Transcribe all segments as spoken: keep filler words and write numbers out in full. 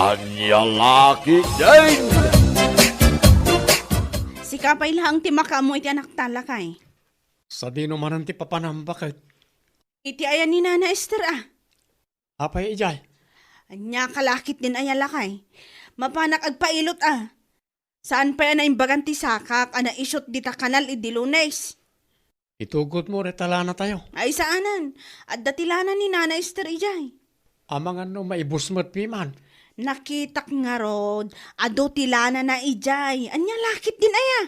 Ania la ketdin? Sika pay laeng ti makaammo iti anakta, lakay. Sadino manen ti papanam, baket? Iti ayan ni Nana Esther, a. Apay idiay? Ania ka la ketdin aya, lakay? Mapanak agpailot, a. Saan pay a naimbagan ti sakak a naisut dita kanal idi Lunes. Itugotmo dayta lanatayo. Ay, saanen. Adda ti lana ni Nana Esther idiay. Amangan no maibus met piman. Nakitak ngarud, adu ti lanana idiay. Ania la ketdin aya?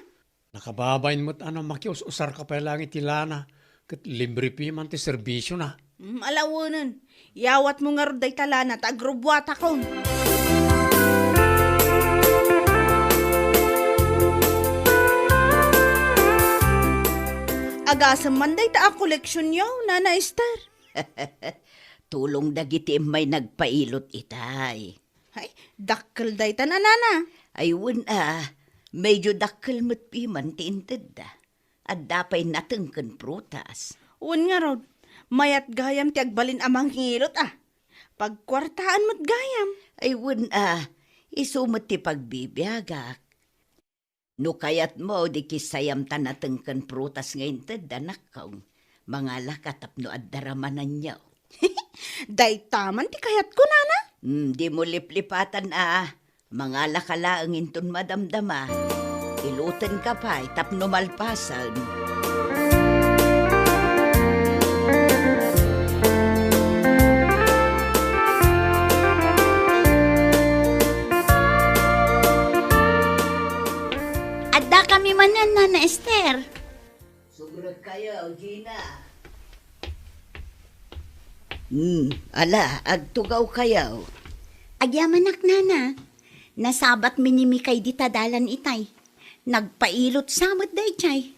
Nakababain met a no makius-usarka pay laeng iti lana, ket libre piman ti serbisyona. Mm, alawenen. Yawatmo ngarud dayta lana ta agrubbuatakon. Agasem man dayta a koleksionyo, Nana Esther. Tulong dagiti immay nagpailot itay. Ay, dakkel dayta, Nana. Ay, wen a, medyo dakkel met piman ti intedda. Adda pay nateng ken prutas. Wen ngarud, mayat gayam ti agbalin a mangilot, a. Pagkuartaan met gayam. Ay, wen a, isu met ti pagbibiagak. No kayatmo, di kissayam ta nateng ken prutas nga intedda, nakkong. Mangalaka tapno adda ramananyo. Dayta man ti kayatko, Nana. Hmm, dimo liplipatan a. Mangalaka laeng inton madamdama. Ilutenka pay tapno malpasen. Addakami manen, Nana Esther. Sumrekkayo, Gina. Hmm, ala, agtugawkayo. Agyamanak, Nana. Nasabatmi ni Mikay dita dalan itay. Nagpailot sa met daydiay.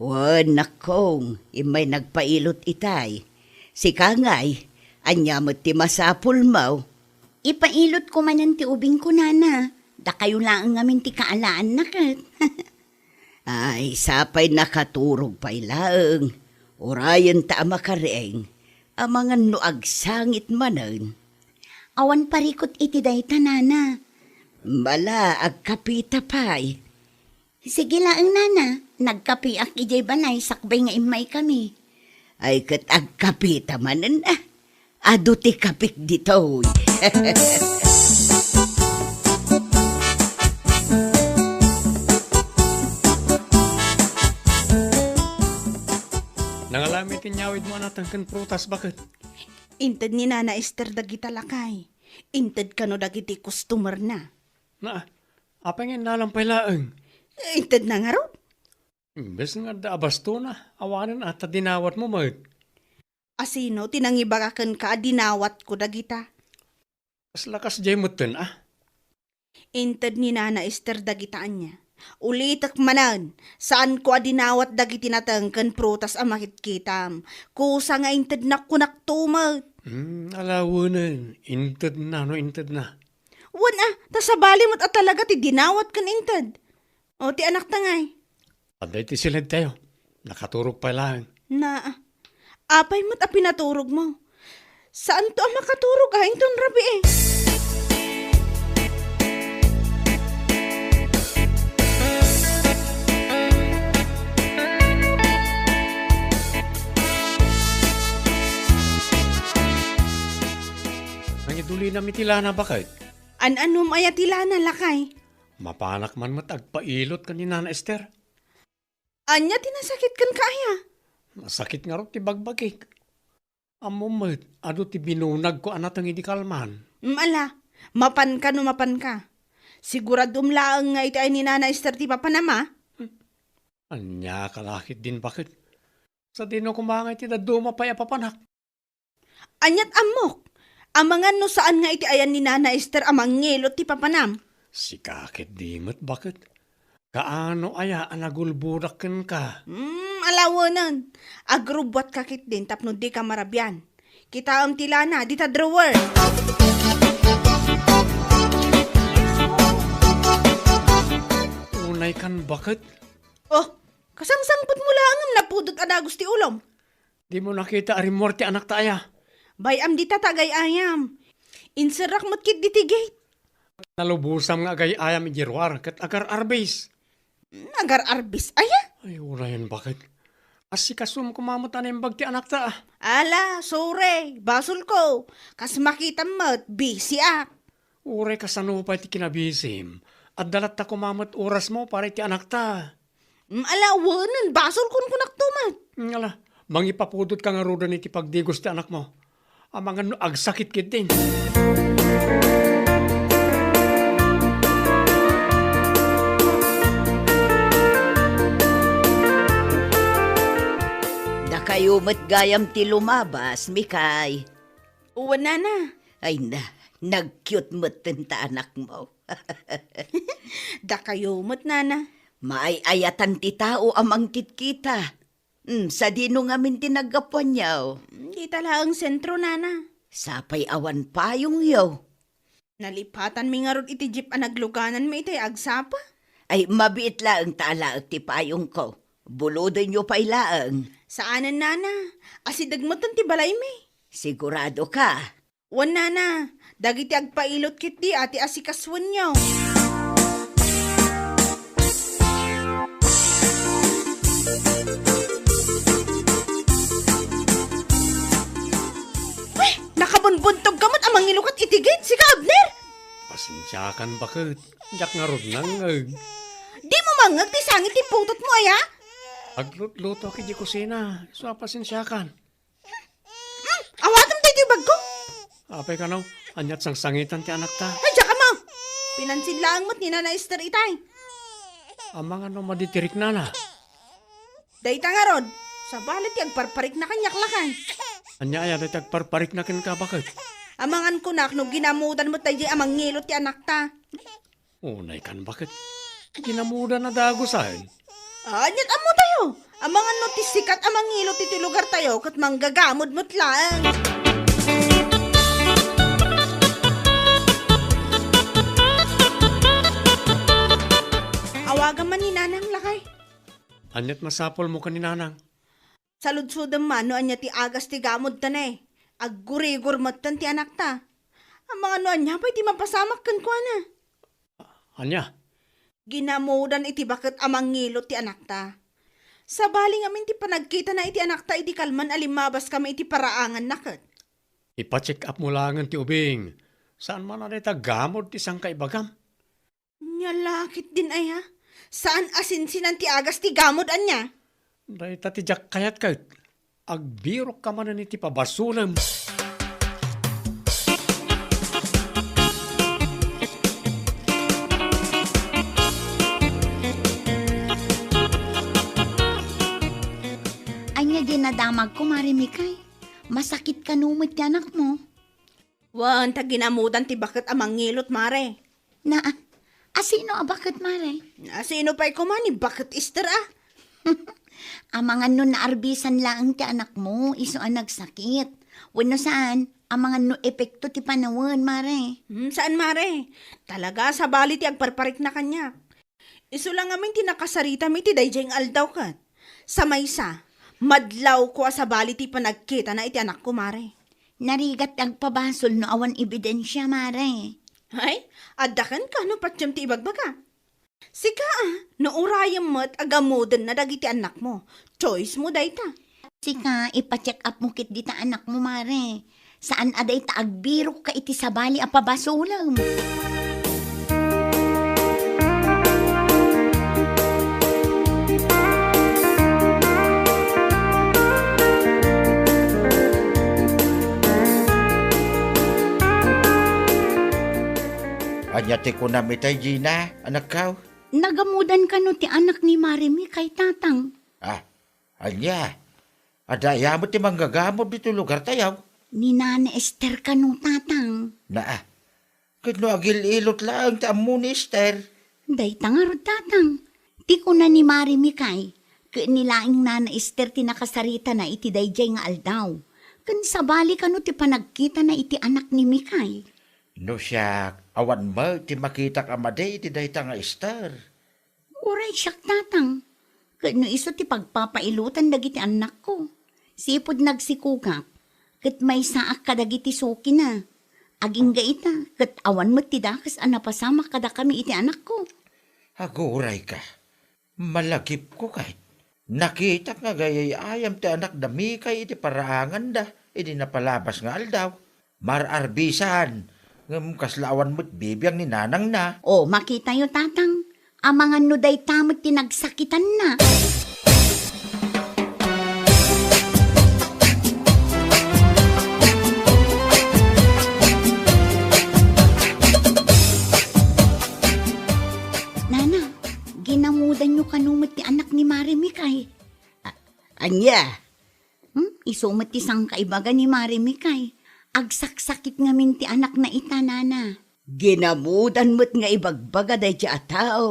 Wen, nakkong, immay nagpailot itay. Sika ngay, ania met ti masapulmo? Ipailotko manen ti ubingko, Nana. Dakayo laeng ngamin ti kaalaanna ket. Ay, sapay nakaturog pay laeng. Urayen ta a makariing, amangan no agsangit manen. Awan parikut iti dayta, Nana. Bala, agkapita pay. Sige laeng, Nana. Nagkapiak idiay balay sakbay nga immaykami. Ay, ket agkapita manen, a. Adu ti kapik ditoy. Nangalami ti inyawidmo a nateng ken prutas, baket? Inted ni Nana Esther dagita, lakay. Inted kano dagiti customer-na. Na, apay nga innalam pay laeng? Intedna ngarud. Imbes nga adda a bastona, awanen a ta dinawatmo met. Asino ti nangibaga kenka a dinawatko dagita? Kasla kasdiay metten, a? Inted ni Nana Esther dagita ania. Ulitek manen, saanko a dinawat dagiti nateng ken prutas a makitkitam. Kusa nga intednak kunakto met. Hmm, alawenen, intedna no intedna. Wen a, ta sabali met a talaga ti dinawat ken inted. O, ti anakta ngay? Adda iti siledtayo. Nakaturog pay laeng. Na, apay met a pinaturogmo? Saanto a makaturog a inton rabii? Nangidulinam iti lana, baket? An-anom aya ti lana, lakay? Mapanak man met agpailot ken ni Nana Esther. Ania ti nasakit kenka aya? Nasakit ngarud ti bagbagik. Ammom met, adu ti binunagko a nateng idi kalman. Mm, ala, mapanka no mapanka. Siguradom laeng nga iti ay ni Nana Esther ti papanam, a? Ania ka la ketdin, baket? Sadino koma nga iti dadduma pay a papanak? Aniat ammok? Amangan no saan nga iti ayan ni Nana Esther a mangilot ti papanam? Sika ketdi met, baket? Kaano aya a nagulbodak kenka? Hmm, alawenen. Agrubbuatka ketdin tapno dika marabian. Kitaem ti lana dita drawer. Unay kan, baket? Oh, kasangsangpetmo laeng ngem napudot a dagus ti ulom. Dimo nakita a rimmuar ti anakta aya? Bay-am dita ta agay-ayam. Inserrak met ketdi ti gate. Nalubosam nga agay-ayam idiay ruar ket agar-arbis. Hmm, agar-arbis aya? Ay, urayen baket. Asikasom koma met a naimbag ti anakta, a. Ala, sorry, basolko. Kas makitam met, busy ak. Uray kasano pay ti kinabisim, adda latta koma met orasmo para iti anakta. Mm, ala, awanen, basolkon kunakto met. Mm, ala, mangipapudotka ngaruden iti pagdigos ti anakmo. Amangan no agsakit ketdin. Dakayo met gayam ti lumabas, Mikay. Wen, nana. Ay na, nag-cute metten ta anakmo. Dakayo met, nana. Maay-ayatan ti tao a mangkitkita. Hmm, sadino ngamin ti naggapuanyo? Dita laeng sentro, nana. Sapay awan payongyo. Nalipatanmi ngarud iti jeep a naglugananmi itay agsapa. Ay, mabiit laeng ta alaek ti payongko. Bulodenyo pay laeng. Saanen, nana. Asideg metten ti balaymi. Sigurado ka? Wen, nana, dagiti agpailot ketdi a ti asikasoenyo. Uy, nakabunbuntog ka met a mangilukat iti gate, sika, Abner? Pasensiakan, baket. Diak ngarud nangngeg. Dimo mangngeg ti sangit ti putotmo, aya? Aglutlutoak iti kusina. Isu a pasensiakan. Hmm, awatem daytoy bagko. Apay kano, ania't sangsangitan ti anakta? Ay, diak ammo. Pinansin laeng met ni Nana Esther itay. Amangan no madi ti riknana? Dayta ngarud, sabali ti agparparikna kaniak laeng. Ania aya dayta agparparikna kenka, baket? Amangan kunak no ginamudan met daydiay a mangngilot ti anakta. Unay kan, baket? Ginamudan a dagusen. Ania't ammotayo? Amangan no ti sikat a mangngilot iti lugartayo ket manggagamod met laeng. Awagam man ni Nanang, lakay. Ania't masapulmo ken ni Nanang? Saludsodem man no ania ti agas ti gamodta ne. Aggurigor metten ti anakta. Amangan no ania pay ti mapasamak kenkuana. Ania? Ginamudan iti baket a mangngilot ti anakta. Sabali ngamin ti panagkitana iti anakta idi kalman a limmabaskami iti paraanganna ket. Ipa-check up mo laengen ti ubing. Saan man a dayta gamod ti sangkaibagam? Nia la ketdin aya? Saan a sinsinan ti agas ti gamod ania? Dayta ti diak kayat ket. Agbirokka manen iti pabasolem. Ania dinadamagko, Mare Mikay? Masakit kano met ti anakmo? Wen, ta ginamudan ti baket a mangngilot, Mare. Na, asino a baket, Mare? Asino pay koma ni Baket Ester a? Amangan no naarbisan laeng ti anakmo, isu a nagsakit. Wenno saan, amangan no epekto ti panawen, Mare. Hmm, saan, Mare. Talaga, sabali ti agparparikna kaniak. Isu la ngamin ti nakasaritami iti daydiay nga aldaw ket. Sa maysa, madlawko a sabali ti panagkitana iti anakko, Mare. Narigat ti agpabasol no awan ebidensia, Mare. Ay, adda kenka no patiem ti ibagbaga. Sika a, no urayem met a gamodenna dagiti annakmo, choice mo dayta. Sika, ipa-check up mo ketdi ta anakmo, Mare. Saan a dayta agbirokka iti sabali a pabasolem. Ania ti kunam itay, Gina, anakko? Nagamodan kano ti anak ni Mare Mikay, Tatang? Ah, ania? Adda aya met ti manggagamod ditoy lugartayo? Ni Nana Ester kano, Tatang. Naa, ket no agil-ilot laeng ti ammo ni Ester? Dayta ngarud, Tatang. Ti kuna ni Mare Mikay, ket ni laeng Nana Ester ti nakasaritana iti daydiay nga aldaw. Ken sabali kano ti panagkitana iti anak ni Mikay? No siak, awan met ti makitak a madi iti dayta nga Ester. Uray siak, Tatang, ket no isu ti pagpapailotan dagiti annakko, sipud nagsikogak, ket maysaak kadagiti sukina. Agingga ita, ket awan met ti dakes a napasamak kadakami iti anakko. Agurayka. Malagipko kay. Nakitak nga agayayayam ti anak da Mikay iti paraanganda idi napalabas nga aldaw. Mar-arbisan, ngem kasla awan met bibiag ni nanangna. O, makitayo, tatang. Amangan no dayta met ti nagsakitanna. Nana, ginamudanyo kano met ti anak ni Mare Mikay? A-, ania? Hmm? Isu met ti sangkaibaga ni Mare Mikay. Agsaksakit ngamin ti anakna ita, nana. Ginamudan met nga ibagbaga daydiay a tao.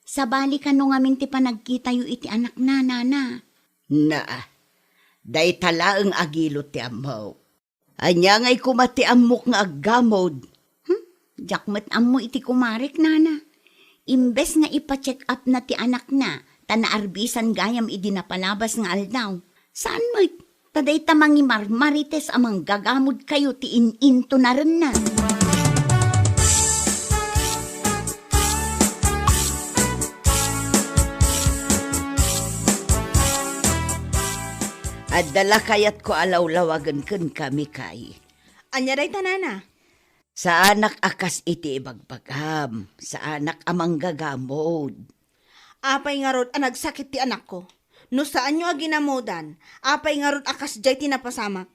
Sabali kano ngamin ti panagkitayo iti anakna, nana? Naa, dayta laeng agilot ti ammok. Ania ngay koma ti ammok nga aggamod? Hmm? Diak met ammo iti kumarek, nana. Imbes nga ipa-check up na ti anakna, ta naarbisan gayam idi napalabas nga aldaw. Saan met? Ta dayta mangimarmarites a manggagamod kayo ti in-intunarenna. Adda la kayatko a lawlawagen kenka, Mikay. Ania dayta, nana? Saanak a kas iti ibagbagam, saanak a manggagamod. Apay ngarud a nagsakit ti anakko? No saanyo a ginamudan, apay ngarud a kasdiay ti napasamak?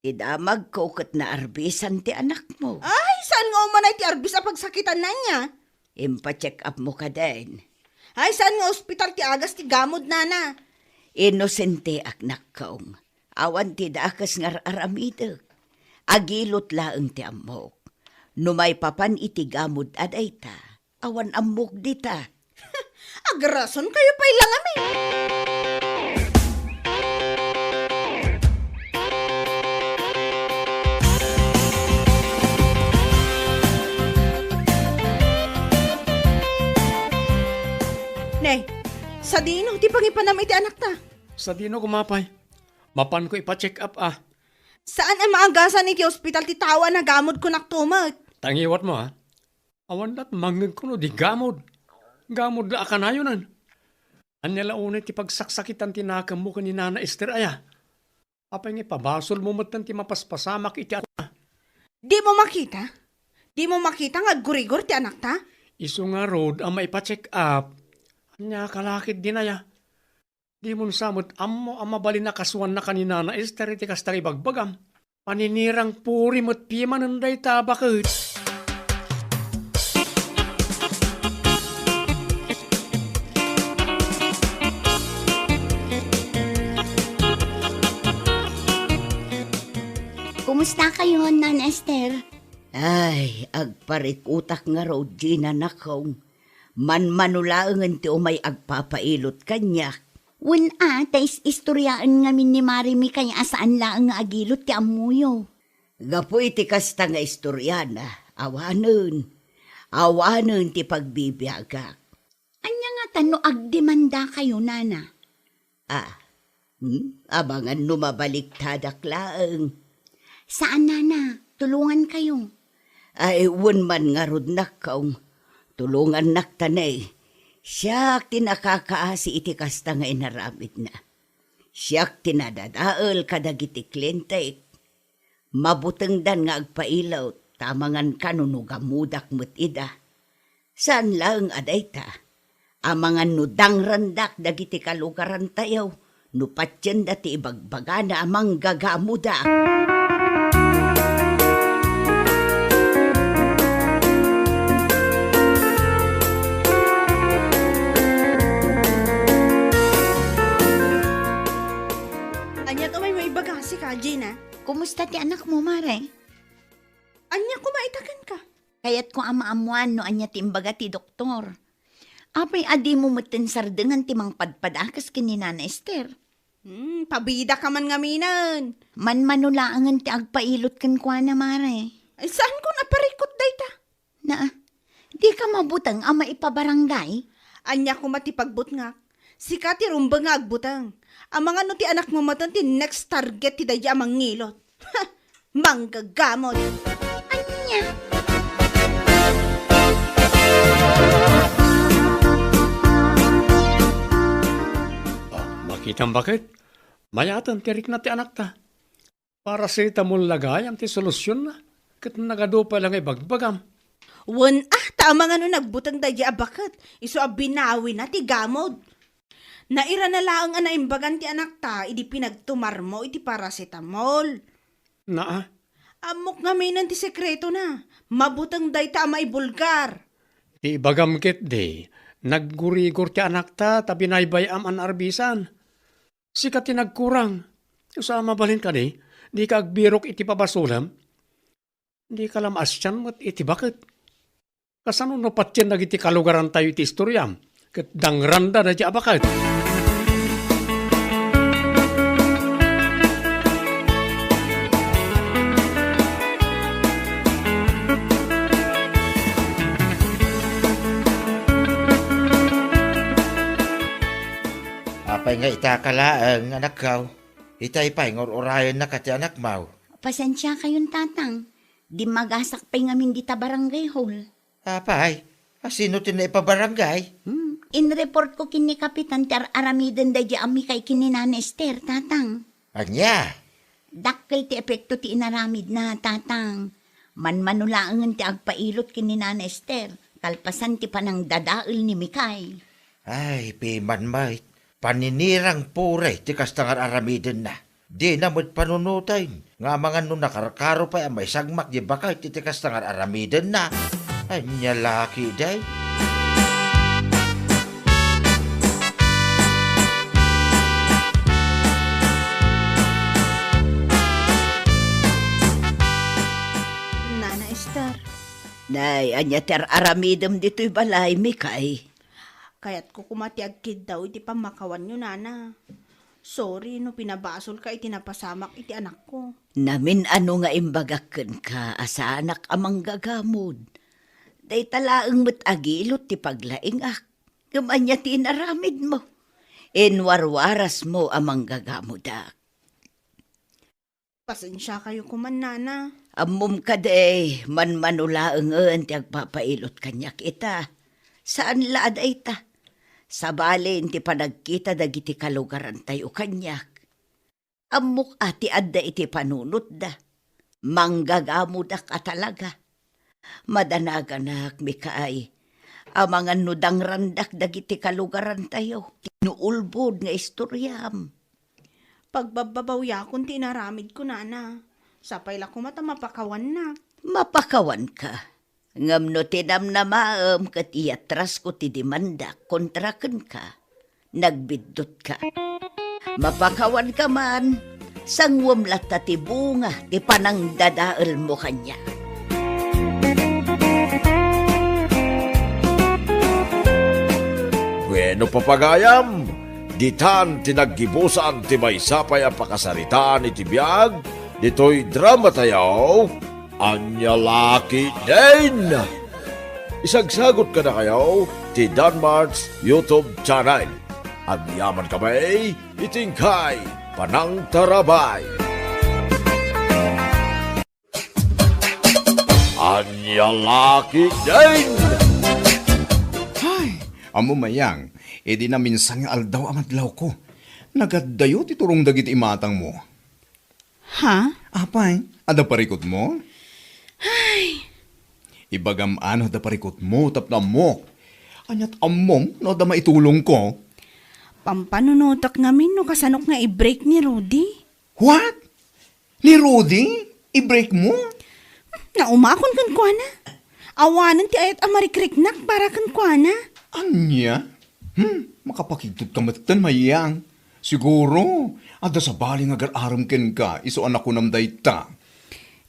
Ti damagko ket naarbisan ti anakmo. Ay, saan nga umanay ti arbis a pagsakitanna ania? Impacheck up mo kadin. Ay, saan nga ospital ti agas ti gamod, nana? Inosenteak, nakkong. Awan ti dakes nga ar-aramidek. Agilot laeng ti ammok. No maipapan iti gamod a dayta, awan ammok dita. Agrason kayo pay la ngamin. Ne, sadino ti pangipanam iti anakta? Sadino koma pay? Mapanko ipa-check up, a. Saan a maagasan iti ospital ti tao a nagamod kunak tumet? Tangiwat mo, a. Awan lat mangngegko no di gamod. Gamod la a kanayonan. Ania la unay ti pagsaksakitan ti nakemmo ken ni Nana Ester aya? Apay nga ipabasolmo metten ti mapaspasamak iti anakta? Dimo makita? Dimo makita nga aggurigor ti anakta? Isu ngarud a maipa-check up. Ania ka la ketdin aya? Dimon sa met ammo a mabalin a kasuannaka ni Nana Ester iti kasta nga ibagbagam. Paninirang puri met pimanen dayta, baket. Kumusta kayo, Nana Ester? Ay, agparikutak ngarud, Gina, nakong. Manmano laengen ti umay agpapailot kaniak. Wen a, ta is-istoriaen ngamin ni Mare Mikay a saan laeng nga agilot ti ammoyo. Gapu iti kasta nga istoriana, awanen. Awanen ti pagbibiagak. Ania ngata no agdemandakayo, nana? Ah, hmm? Amangan no mabaliktadak laeng. Saan, nana, tulongankayo. Ay, wen man ngarud, nakkaw. Tulongannakta ne. Siak ti nakakaasi iti kasta nga inaramidna. Siak ti nadadael kadagiti klientek. Mabutengdan nga agpailot, ta amangan kano no gamodak met ida. Saan laeng a dayta, amangan no dangrandak dagiti kalugarantayo, no patienda ti ibagbagana a manggagamodak. Ania ti umay maibaga, sika, Gina? Kumusta ti anakmo, Mare? Ania koma ita kenka? Kayatko a maammoan no ania ti imbaga ti doktor. Apay a dimo metten sardengan ti mangpadpadakes ken ni Nana Ester? Hmm, pabidaka man ngaminen. Manmano laengen ti agpailot kenkuana, Mare. Ay, saankon a parikut dayta? Naa, dika mabuteng a maipabarangay? Ania koma ti pagbutngak? Sika ti rumbeng nga agbuteng. Amangan no ti anakmo metten ti next target ti daydi a mangilot. Manggagamot. Ania Ah, makitam baket? Mayaten ti rikna ti anakta. Paracetamol la gayam ti solusionna, ket nagadu pay la nga ibagbagam. Wen, ah, ta amangan no nagbuteng daydi a baket, isu a binawina ti gamod. Nairana laeng a naimbagan ti anakta idi pinagtumarmo iti paracetamol. Naa. Ammok ngamin ti sekretona. Mabuteng dayta a maibulgar. Ti ibagam ketdi, naggurigor ti anakta ta binaybay-am a naarbisan. Sika ti nagkurang. Sa mabalin kadi, dika agbirok iti pabasolem? Dika la maasian met iti baket. Kasano no patien dagiti kalugarantayo iti istoriam, ket dangranda daydi a baket? Apay nga itaka laeng, anakko? Itay pay nga ur-urayennaka ti anakmo. Pasensiakayon, Tatang. Dimmagasak pay ngamin dita barangay hall. Apay, asino ti naipabarangay? Hmm, inreportko ken ni Kapitan ti ar-aramiden daydi a Mikay ken ni Nana Ester, Tatang. Ania? Dakkel ti epekto ti inaramidna, Tatang. Manmano laengen ti agpailot ken ni Nana Ester, kalpasan ti panangdadael ni Mikay. Ay, piman met, paninirang puri ti kasta nga ar-aramidenna. Dina met panunoten nga amangan no nakarkaro pay a maisagmak di baket iti kasta nga ar-aramidenna. Ania la ketdi? Nana Ester. Nay, ania ti ar-aramidem ditoy balay, Mikay? Kayatko koma ti agkiddaw iti pammakawanyo, Nana. Sorry no pinabasolka iti napasamak iti anakko. Namin-ano nga imbagak kenka a saanak a manggagamod. Dayta laeng met agilot ti paglaingak. Ngem ania ti inaramidmo? Inwarwarasmo a manggagamodak. Pasensiakayo koma, Nana. Ammom kadi, manmano laengen ti agpapailot kaniak ita. Saan la a dayta. Sabali ti panagkita dagiti kalugarantayo kaniak. Ammok a ti adda iti panunotda. Manggagamodak a talaga. Madanaganak, Mikay, amangan no dangrandak dagiti kalugarantayo. Ti no ulbod nga istoriam. Pagbabbabawiakon ti inaramidko, Nana. Sapay la koma ta mapakawannak. Mapakawanka. Ngem no tinamnamaem ket iyatrasko ti demandak kontra kenka, nagbiddutka. Mapakawanka man, sanguem latta ti bunga ti panangdadaelmo kaniak. Bueno, papagayam, ditan ti naggibusan ti maysa pay a pakasaritaan iti biag ditoy dramatayo. Ania la ketdin? Isagsagot kadakayo ti Danmart's YouTube channel. Agyaman kami iti inkay panangtarabay. Ania la ketdin? Ay, ammo, Mayang, idi naminsan nga aldaw a madlawko, nagaddayo ti turong dagiti imatangmo. Ha? Apay, adda parikutmo? Ay! Ibagam a no adda parikutmo tapno ammok. Ania't ammom no adda maitulongko? Pampanunotak ngamin no kasanok nga i-break ni Rudy. What? Ni Rudy? I-break mo? Naumakon kenkuana. Awanen ti ayat a marikriknak para kenkuana. Ania? Hmm, makapakigtot ka metten, Mayang. Siguro, adda sabali nga agar-arem kenka, isu a nakunam dayta.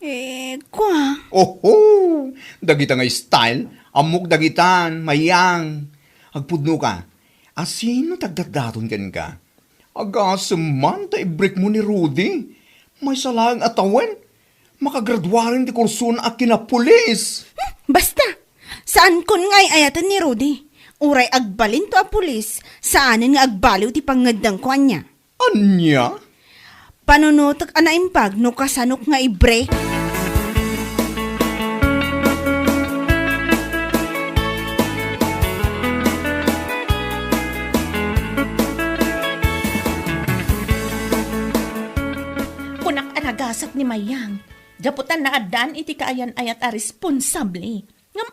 Eh, kua. Oho! Dagita nga style, ammok dagitan, Mayang. Agpudno ka, asino ti agdatdaton kenka? Agasem man ta i-break mo ni Rudy. Maysa laeng a tawen, makagraduaren ti kursona a kinapulis. Hmm, basta! Saankon nga ay-ayaten ni Rudy. Uray agbalinto a pulis, saanen nga agbaliw ti pangngeddengko ania. Ania? Panunotek a naimbag no kasanok nga i-break. Mayang, gapu ta naaddaan iti kaayan-ayat a responsable. Ngem,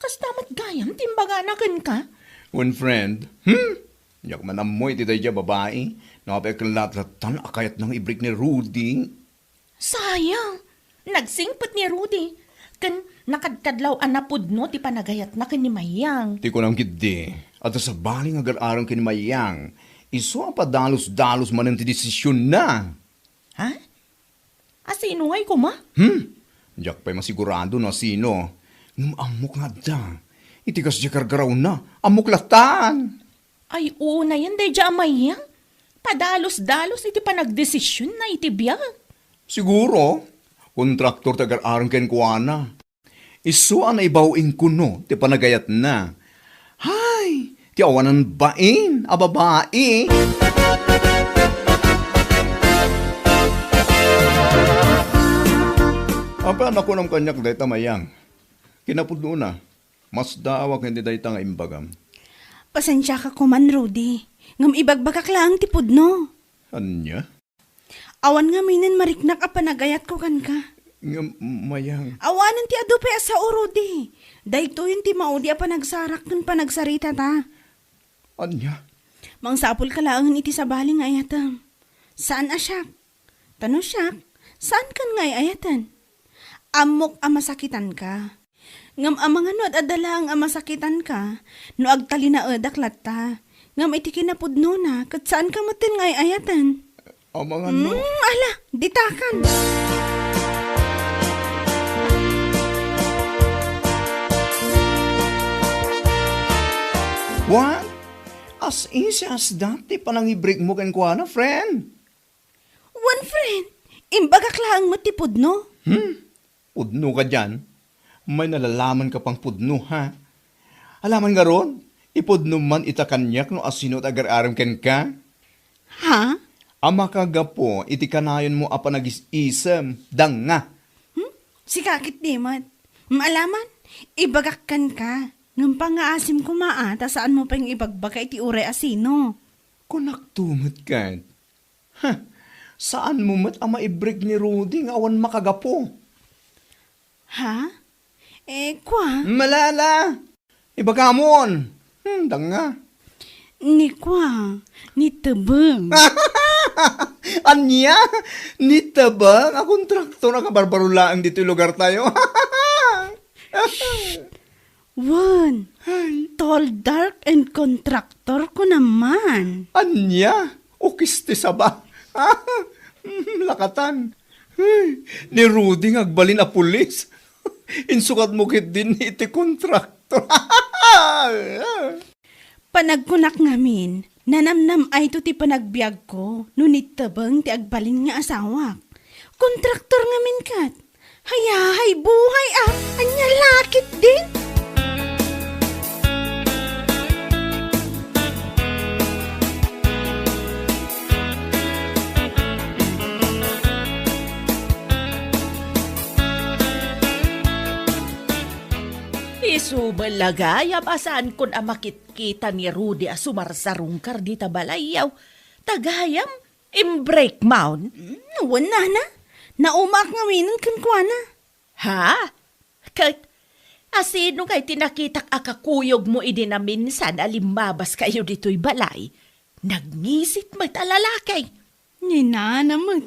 kasta met gayam ti imbagana kenka? Wen, friend, hmm? Diak man ammo iti daydiay a babai. No apay ket lattan a kayatna nga ibrik ni Rudy. Sayang! Nagsingpet ni Rudy, ken nakadkadlaw a napudno ti panagayatna ken ni Mayang. Ti kunam ketdi, adda sabali nga agar-arem ken ni Mayang. Isu a padalus-dalus manen ti desisionna. Ha? Asino ngay koma? Hmm? Diak pay masigurado no asino. Ngem ammok nga adda. Iti kasdiay gargarawna, ammok lattan. Ay, unayen daydiay a Mayang. Padalus-dalus iti panagdesisionna iti biag. Siguro, kontraktor ti agar-arem kenkuana. Isu a naibaw-ing kuno ti panagayatna. Hay, ti awanan bain a babai. Apay a nakunam kaniak dayta, Mayang? Kinapudnona, masdaawak iti dayta nga imbagam. Pasensiaka koman, Rudy. Ngem ibagbagak laeng ti pudno. Ania? Awan ngaminen mariknak a panagayatko kenka. Ngem, Mayang. Awanen ti adu pay a sao, Rudy. Daytoyen ti maudi a panagsarak ken panagsaritata. Ania? Mangsapulka laengen iti sabali nga ayatem. Saan a siak. Ta no siak, saankan nga ay-ayaten. Ammok a masakitanka. Ngem amangan no ad-adda laeng a masakitanka, no agtalinaedak latta. Ngem iti kinapudnona, ket saanka metten nga ay-ayaten. Amangan no. Mm, ala, ditakan. What? As easy as that, ti panangibrikmo kenkuana, friend? Wen, friend, imbagak laeng met ti pudno. Hmm? Pudno ka dian? May nalalaman ka pang pudno, ha? Alaman ngarud, ipudno man ita kaniak no asino ti agar-arem kenka? Ha? A makagapu iti kanayonmo a panagis-isem, danga. Hmm? Sika ket di met. Maalaman, ibagak kenka. Ngem pangngaasim koma a, ta saanmo pay nga ibagbaga iti uray a sino. Kunakto met ket. Huh, saanmo met a maibrek ni Rudy nga awan makagapu? Ha? Eh, kua? Malala! Ibagamon! Hmm, danga. Ni kua, ni Tebeng. Ania? Ni Tebeng a kontraktor a kabarbaro laeng ditoy lugar tayo? Wen, ay, tall, dark, and contractor ko naman. Ania? Ukis ti saba. Lakatan. Ay, ni Rudy nga agbalin a pulis. Insukat mo ketdin iti kontraktor. Panagkunak ngamin, nanamnam-ayto ti panagbiagko no ni Tebeng ti agbalin nga asawak. Kontraktor ngamin ket. Hayahay buhay a, ania la ketdin? Isu met la gayam a saankon a makitkita ni Rudy a sumarsarungkar dita balayyo. Ta gayam, imbrekmon? Mm, wen, nana. Naumaak ngaminen kenkuana. Ha? Ket, asino ngay ti nakitak a kakuyogmo idi naminsan a limmabaskayo ditoy balay? Nagngisit met a lalaki. Ni nana met.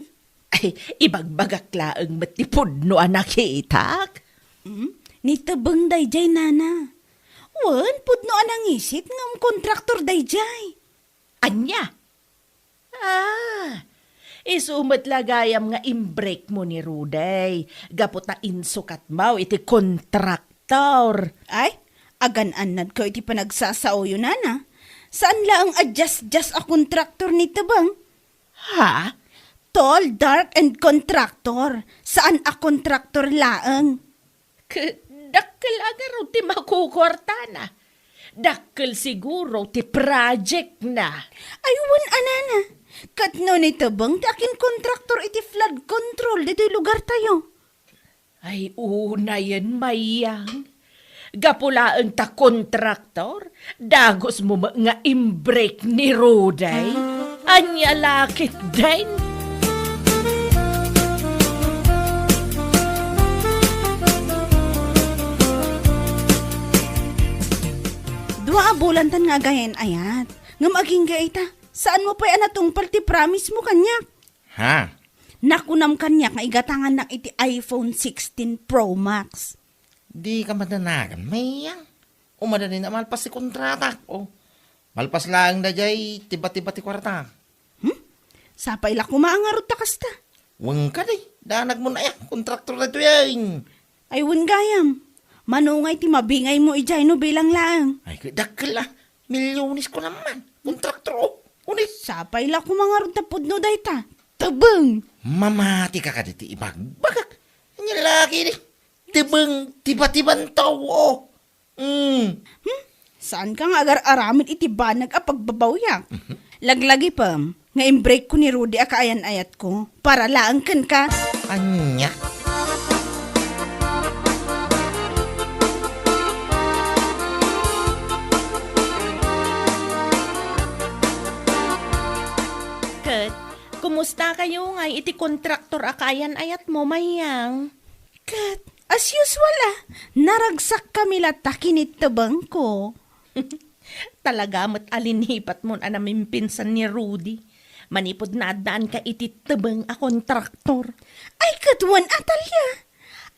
Ay, ibagbagak laeng met ti pudno a nakitak. Hmm? Ni Tebeng daydiay, nana. Wen, pudno a nangisit ngem kontraktor daydiay. Ania? Ah, isu met la gayam nga imbrekmo ni Rudy, gapu ta insukatmo iti kontraktor. Ay, agan-annadko iti panagsasaoyo, nana. Saan laeng a diasdias a kontraktor ni Tebeng? Ha? Tall, dark, and contractor. Saan a kontraktor laeng. Ket dakkel a ngarud ti makukuartana. Dakkel siguro ti project na. Ay, wen a, nana. Ket no ni Tebeng ti akinkontraktor iti flood control ditoy lugar tayo. Ay, unayen, Mayang. Gapu laeng ta kontraktor, dagusmo met nga imbrik ni Rudy. Ania la ketdin? Bulantan nga agayan-ayat. Ngem agingga ita, saanmo pay a natungpal ti promise mo kaniak? Ha? Nakunam kaniak nga igatangannak iti iPhone sixteen Pro Max. Di ka madanagan, Mayang. Umadani na malpas ti kontratak. O, malpas laeng daydiay, tiba-tiba ti kuarta. Hmm? Sapay la koma a ngarud ta kasta. Wen kadi, danag mo na ya, kontraktor na ito yan. Ay, wen gayam. Mano ngay ti mabingay mo idiay no bilang laeng? Ay, dakkel a. Milyones ko naman. Kontraktor, o. Unis. Sapay la koma ngarud ta pudno dayta. Tebeng! Mamati ka kadi ti ibagbagak. Anya lalaki di. Tebeng, tiba-tiban tao, o. Mm. Hmm? Saan ka nga agar-aramid iti banag a pagbabawiak? Mhm. Laglagipem nga imbreak ko ni Rudy a kaayan-ayat ko para laeng kenka. Anya? Ket, kumusta kayo nga iti kontraktor a kaayan-ayat mo, Mayang? Ket, as usual, a, naragsak kami latta ken ni tebengko. Talaga met a linipatmon a namimpinsan ni Rudy. Manipud naaddaan ka iti tebeng a kontraktor. Ay, ket wen, Atalia.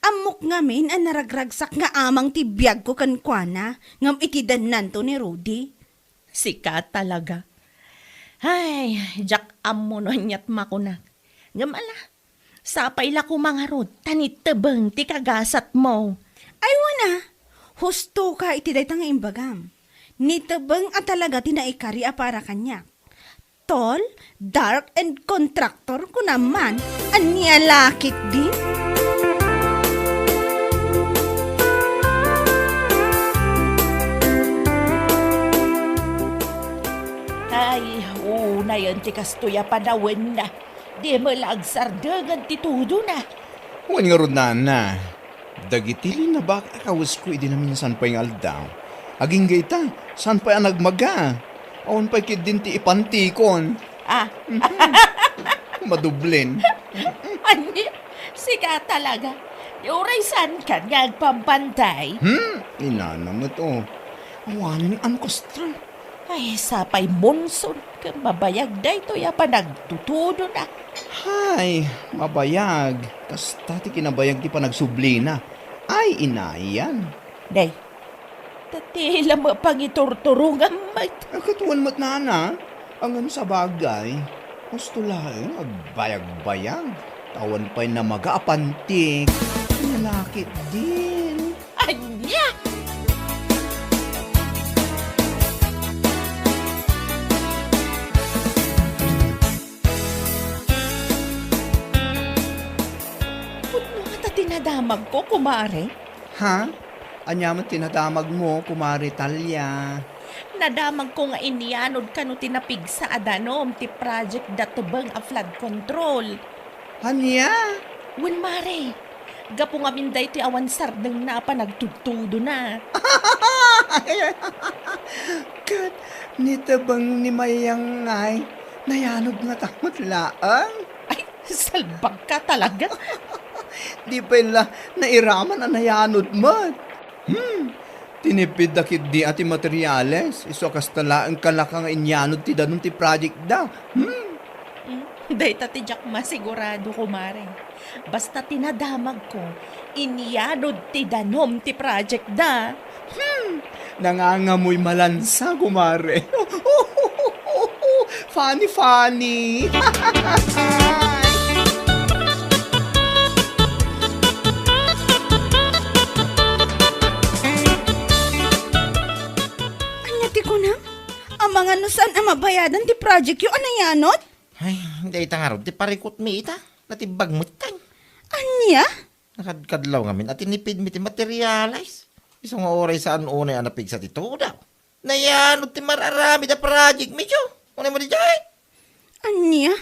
Ammok ngamin a naragragsak nga amang ti biagko kenkuana, ngem iti dennanto ni Rudy. Sika talaga. Ay, diak ammo no aniat makunak. Ngem ala, sapay la koma ngarud, ta ni tebeng ti kagasatmo. Ay, wen a, husto ka iti dayta nga imbagam. Ni tebeng a talaga ti naikari a para kaniak. Tall, dark, and contractor, kunam man. Ania la ketdi? Ay, unayen ti kastoy a panawen. Di met la agsardengen ti tudona. Wen ngarud, nana, dagiti linnabak a kawesko idi naminsan pay nga aldaw, agingga ita, saan pay a nagmaga. Awan pay ketdin ti ipantikon. Ah. Mhm. Madublen. Ania, sika talaga. Uray saan kan nga agpampantay? Hmm? Inana met, o. Awanen a no kastra. Ay, sapay monson, ken mabayag daytoy a panagtutudona. Hay, mabayag. Kasta ti kinabayag ti panagsublina. Ay, inayan. Day, ta ti la met pangiturturongam met. Ay, ket wen met, nana. Ngem sabagay, husto laeng agbayagbayag. Awan pay namaga a pantik. Ania la ketdin? Ania? Pudno ngata ti nadamagko, kumare. Ha? Ania met ti nadamagmo, Kumare Talia? Nadamagko nga inyanod kano ti napigsa a danum ti project da tubeng a flood control. Ania? Wen, mare. Gapu ngamin daytoy awan sardengna a panagtudtudona. Ket ni tebeng ni Mayang ngay, nayanod ngata met laeng? Ay, salbag ka talaga. Di pay la nairaman a nayanod met. Hmm. Tinipidda ketdi a ti materiales, isu a kasta laeng kalaka nga inyanod ti danum ti project da. Hmm. Hmm. Dayta ti diak masigurado, kumare. Basta ti nadamagko, inyanod ti danum ti project da. Hmm. Nangangamoy malansa, kumare. Funny, funny. Ania ti kunam? Amangan no saan a mabayadan ti project yo a nayanod? Ay, dayta ngarud ti parikutmi ita. Natibbag metten. Ania? Nakadkadlaw ngamin a tinipidmi ti materialis. Isu nga uray saan unay a napigsa ti tudaw. Nayanod ti mar-aramid a project mi, Diyo. Unay mo di jay? Ania?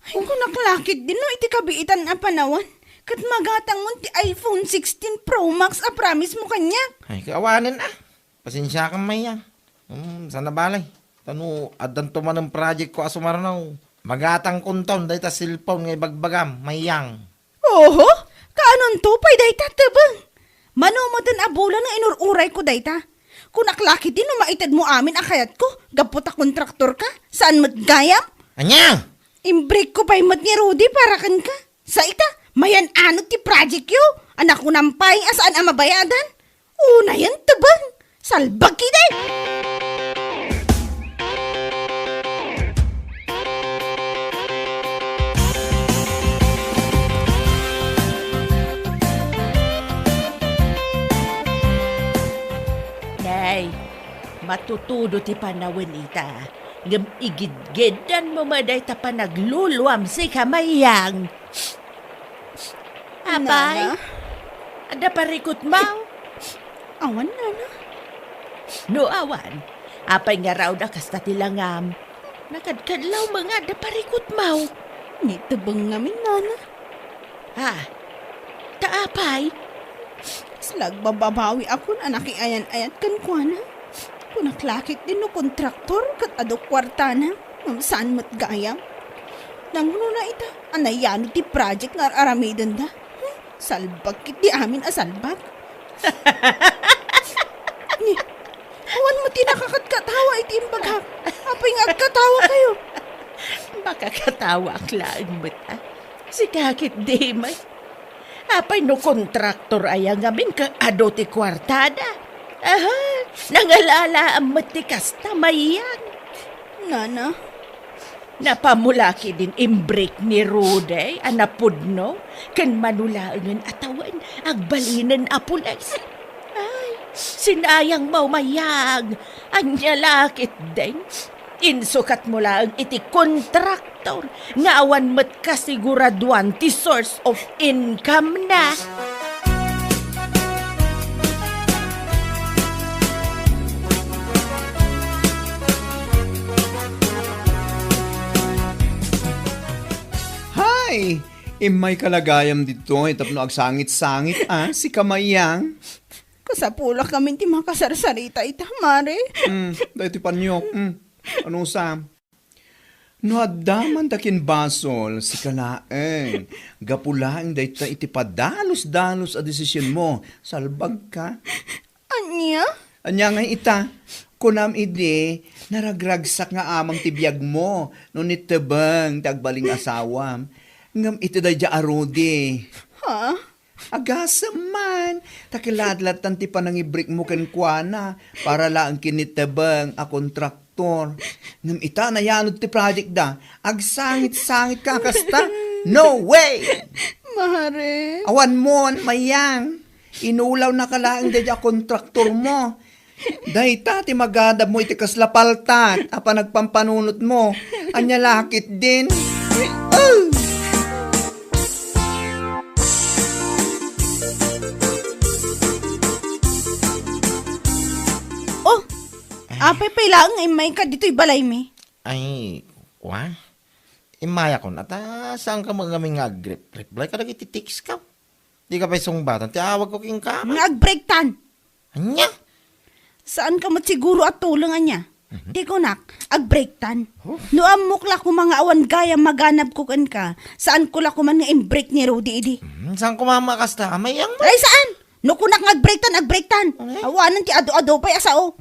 Ay, kunak la ketdin no iti kabiitan a panawen. Ket magatangmon ti iPhone sixteen Pro Max a promise mo kaniak. Ay, kaawanen a. Pasensiakan, Mayang. Hmm, saan a bale. Ta no addanto manen project ko a sumarno, magatangkonton dayta cellphone nga ibagbagam, Mayang. Oho, kaanonto pay dayta, tebeng? Mano metten a bulan nga inur-urayko dayta. Kunak la ketdi no maitedmo amin a kayatko, gapu ta kontraktor ka, saan met gayam? Ania? Imbrake ko pay met ni Rudy para kenka. Sa ita, mayan-anod ti project yo, a nakunam pay a saan a mabayadan. Unayen tebeng, salbag ketdi! Nay, matutudo ti panawen ita. Ngem igidgiddanmo met dayta panagluluam, sika Mayang. Apay? Nana? Adda parikutmaw? Awan, Nana. No awan, apay ngarud a kasta ti langam? Nakadkadlaw nga adda parikutmaw. Nitebeng ngamin, Nana. Ah, ta apay? Kasla agbababawiakon a nakiayan-ayat kenkuana. Kunak la ketdi no kontraktor ket adu kuartana, ngem saan met gayam. Nangruna ita a nayanod ti project nga ar-aramidenda. Hmm, salbag ketdi amin a salbag. Ni, awan met ti nakakatkatawa iti imbagak. Apay nga agkatawakayo? Makakatawaak laeng met, a. Sika ketdi, May. Apay no kontraktor aya ngamin ket adu ti kuartada? Aha, nangalalaam met ti kasta, Mayang. Nana. Napamula ketdin imbrake ni Rudy a napudno ken mano laengen a tawen agbalinen a pulis. Ay, sinayangmo, Mayang. Ania la ketdin? Insukatmo laeng iti kontraktor nga awan met kasiguraduan ti source of income na. Hay! Immayka la gayam ditoy tapno agsangit-sangit, a, sika Mayang. Kasapulak ngamin ti makasarsarita ita, Mare. Hmm, daytoy paniok. Hmm. Ano sa? No adda man ta kin basol, sika laeng. Gapu laeng dayta iti padalus-dalus a desisionmo, salbagka. Ania? Ania ngay ita, kunam idi, naragragsak nga amang ti biagmo no nitebeng ti agbalin nga asawam. Ngem iti daydiay a Rudy. Ha? Agasem man, ta kiladlatan ti panangibrikmo kenkuana para laeng ken ni Tebeng a kontraktor. Ngem ita, nayanod ti project da, agsangit-sangit ka kasta? No way! Mare. Awan mon, Mayang. Inulawnaka laeng daydiay a kontraktor mo. Dayta ti magadabmo iti kasla paltat a panagpampanunotmo. Ania la ketdin? Oh! Oh, apay pay laeng nga immayka ditoy balaymi? Ay, kua? Immayakon, ata, saanka met ngamin nga agrep-, reply kadagiti text ko? Dika pay sungbatan ti awagko kenka. Nga agbreaktan. Ania? Saanka met siguro a tulong ania? Mhm. Ti kunak, agbreaktan. Huh? No ammok la koma nga awan gayam maganabko kenka, saanko la koman nga imbreak ni Rudy idi. Mhm, saan koma makasta? Amay ang Ay, saan? No kunak nga agbreaktan, agbreaktan. Ay. Awanen ti adu-adu pay a sao.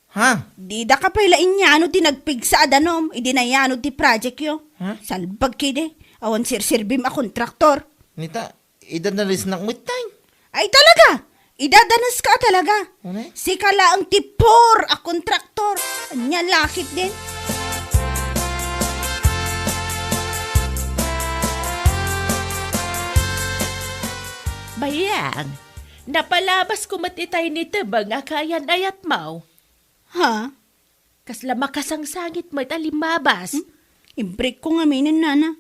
Ha? Didaka pay la inyano ti nagpigsa a danum, idi nayanod ti project yo. Ha? Salbag kidi, awan sirsirbim a kontraktor. Nita, idadanesnak met tay. Ay talaga! Idadaneska a talaga. Ano? Sika laeng ti poor a kontraktor. Ania la ketdin? Bayang, napalabasko met itay ni Tebeng a kaayan-ayatmo. Ha? Kasla makasangsangit met a limmabas. Hmm? Imbreakko ngaminen, Nana.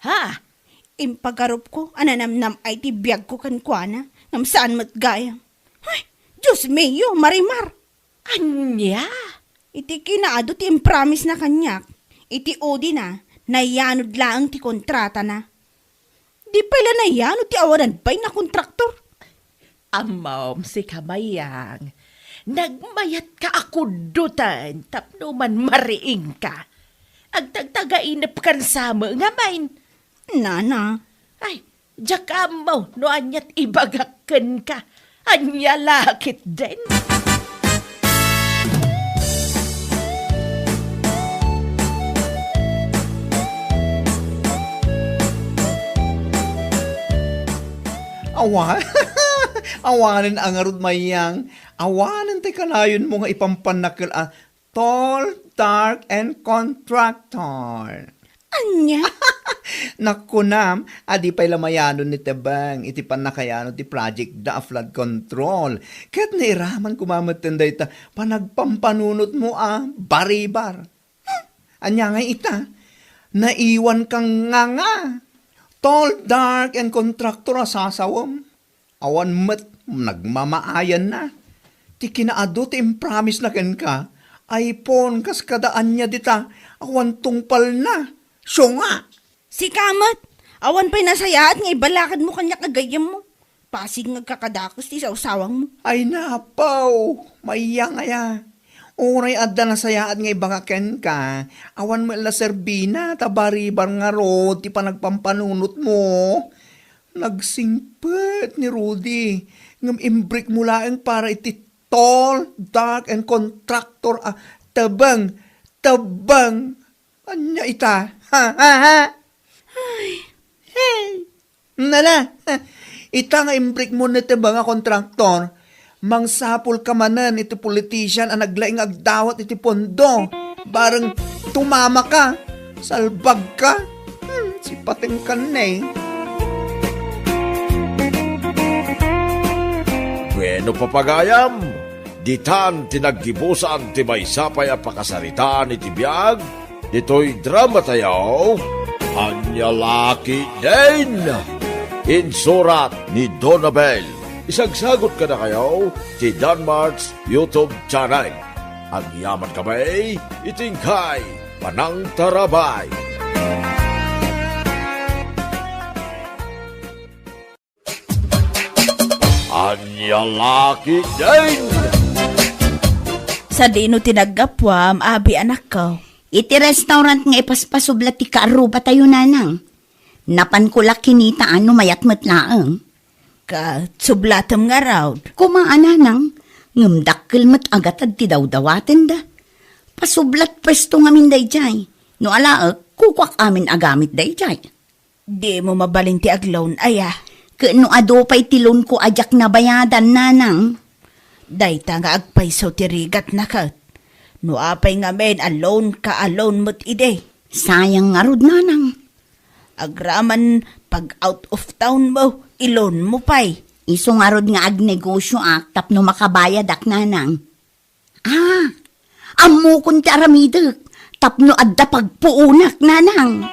Ha? Impagarupko a nanamnam-ay ti biagko kenkuana, ngem saan met gayam. Ay, Dios mio, Marimar! Ania? Iti kinaadu ti impromisena kaniak, iti udina, nayanod laeng ti kontratana. Di pay la nayanod ti awanan pay nga kontraktor. Ammom, sika Mayang, nagmayatka a kuddoten tapno man mariingka. Agtagtagainepkan sa met ngamin. Nana. Ay, diak ammo no aniat ibagak kenka. Ania la ketdin? Awa-, awanen a ngarud, Mayang. Awanen ti kanayonmo nga ipampannakel a tall, dark, and contractor. Ania? Nakunam, a di pay la mayanon ni Tebeng iti pannakayano ti project da a flood control. Ket nairaman koma metten dayta panagpampanunotmo a baribar. Ania ngay ita? Naiwan kang nganga. Tall, dark, and contractor a sasawem. Awan met nagmamaayanna. Ti kinaadu ti impromise na kenka, iPhone kas kada ania dita, awan tungpalna. Siunga! Sika met, awan pay nasayaat nga ibalakadmo kaniak a gayyemmo. Pasig nga agkakadakes ti sawsawangmo. Ay napaw, Mayang aya. Uray adda nasayaat nga ibagak kenka, awan met la serbina ta baribar ngarud ti panagpampanunotmo. Nagsingpet ni Rudy, ngem imbrikmo laeng para iti tall, dark, and contractor a Tebeng, Tebeng. Ania ita? Ha, ha, ha? Ay. Hey. Nala, ita nga imbrikmo ni Tebeng a contractor, mangsapulka manen iti politician a naglaing agdawat iti pondo. Bareng tumamaka, salbagka. Hmm, sipatengkan ne. Bueno, papagayam, ditan ti naggibusan ti maysa pay a pakasaritaan iti biag ditoy dramatayo, Ania La Ketdin. Insurat ni Donabel. Isagsagot kadakayo ti Danmart's YouTube channel. Agyaman kami iti inkay panangtarabay. Ania La Ketdin. Sadino ti naggapuam, abi, anakko? Iti restaurant nga ipaspasoblat ti kaarrubatayo, nanang. Napanko la kinitaan no mayat met laeng. Ket sublatem ngarud. Koma a, nanang, ngem dakkel met a gatad ti dawdawatenda. Pasublat pwesto ngamin daydiay. No alaek, kukuak amin a gamit daydiay. Dimo mabalin ti ag-loan aya? Ket no adu pay ti loanko a diak nabayadan, nanang. Dayta nga agpayso ti rigatna ket. No apay ngamin a loanka a loan met idi? Sayang ngarud, nanang. Agraman pag-out of town mo, i-loan mo pay. Isu ngarud nga agnegosioak tapno makabayadak, nanang. Ah, ammokon ti aramidek tapno adda pagpuonak, nanang.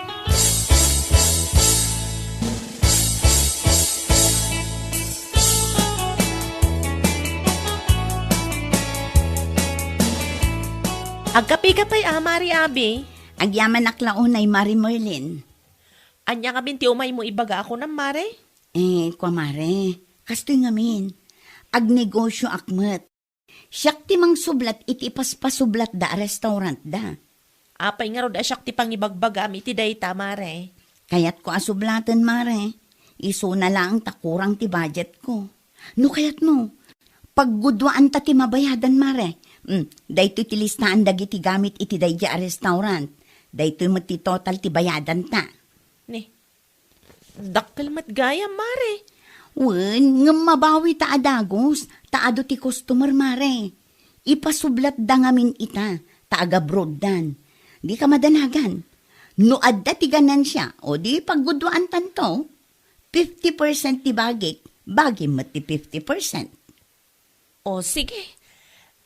Agkapika pay a, Mari Abi? Agyamanak la unay, Mari Merlin. Ania ngamin ti umaymo ibaga a kunam, Mare? Eh, kua, Mare, kastoy ngamin. Agnegosioak met. Siak ti mangsublat iti ipaspasoblatda a restaurantda. Apay ngarud a siak ti pangibagbagaam iti dayta, Mare? Kayatko a sublaten, Mare. Isuna laeng ta kurang ti budgetko. No kayatmo, pagguduaanta ti mabayadan, Mare. Hmm, daytoy ti listaan dagiti gamit iti daydiay a restaurant. Daytoy met ti total ti bayadanta. Ni, Dakkel met gayam, Mare. Wen, ngem mabawita a dagus, ta adu ti customer, Mare. Ipasublatda ngamin ita, ta agabroaddan. Dika madanagan. No adda ti ganansia, o di pagguduaantanto, fifty percent ti bagik, bagim met ti fifty percent. O, sige.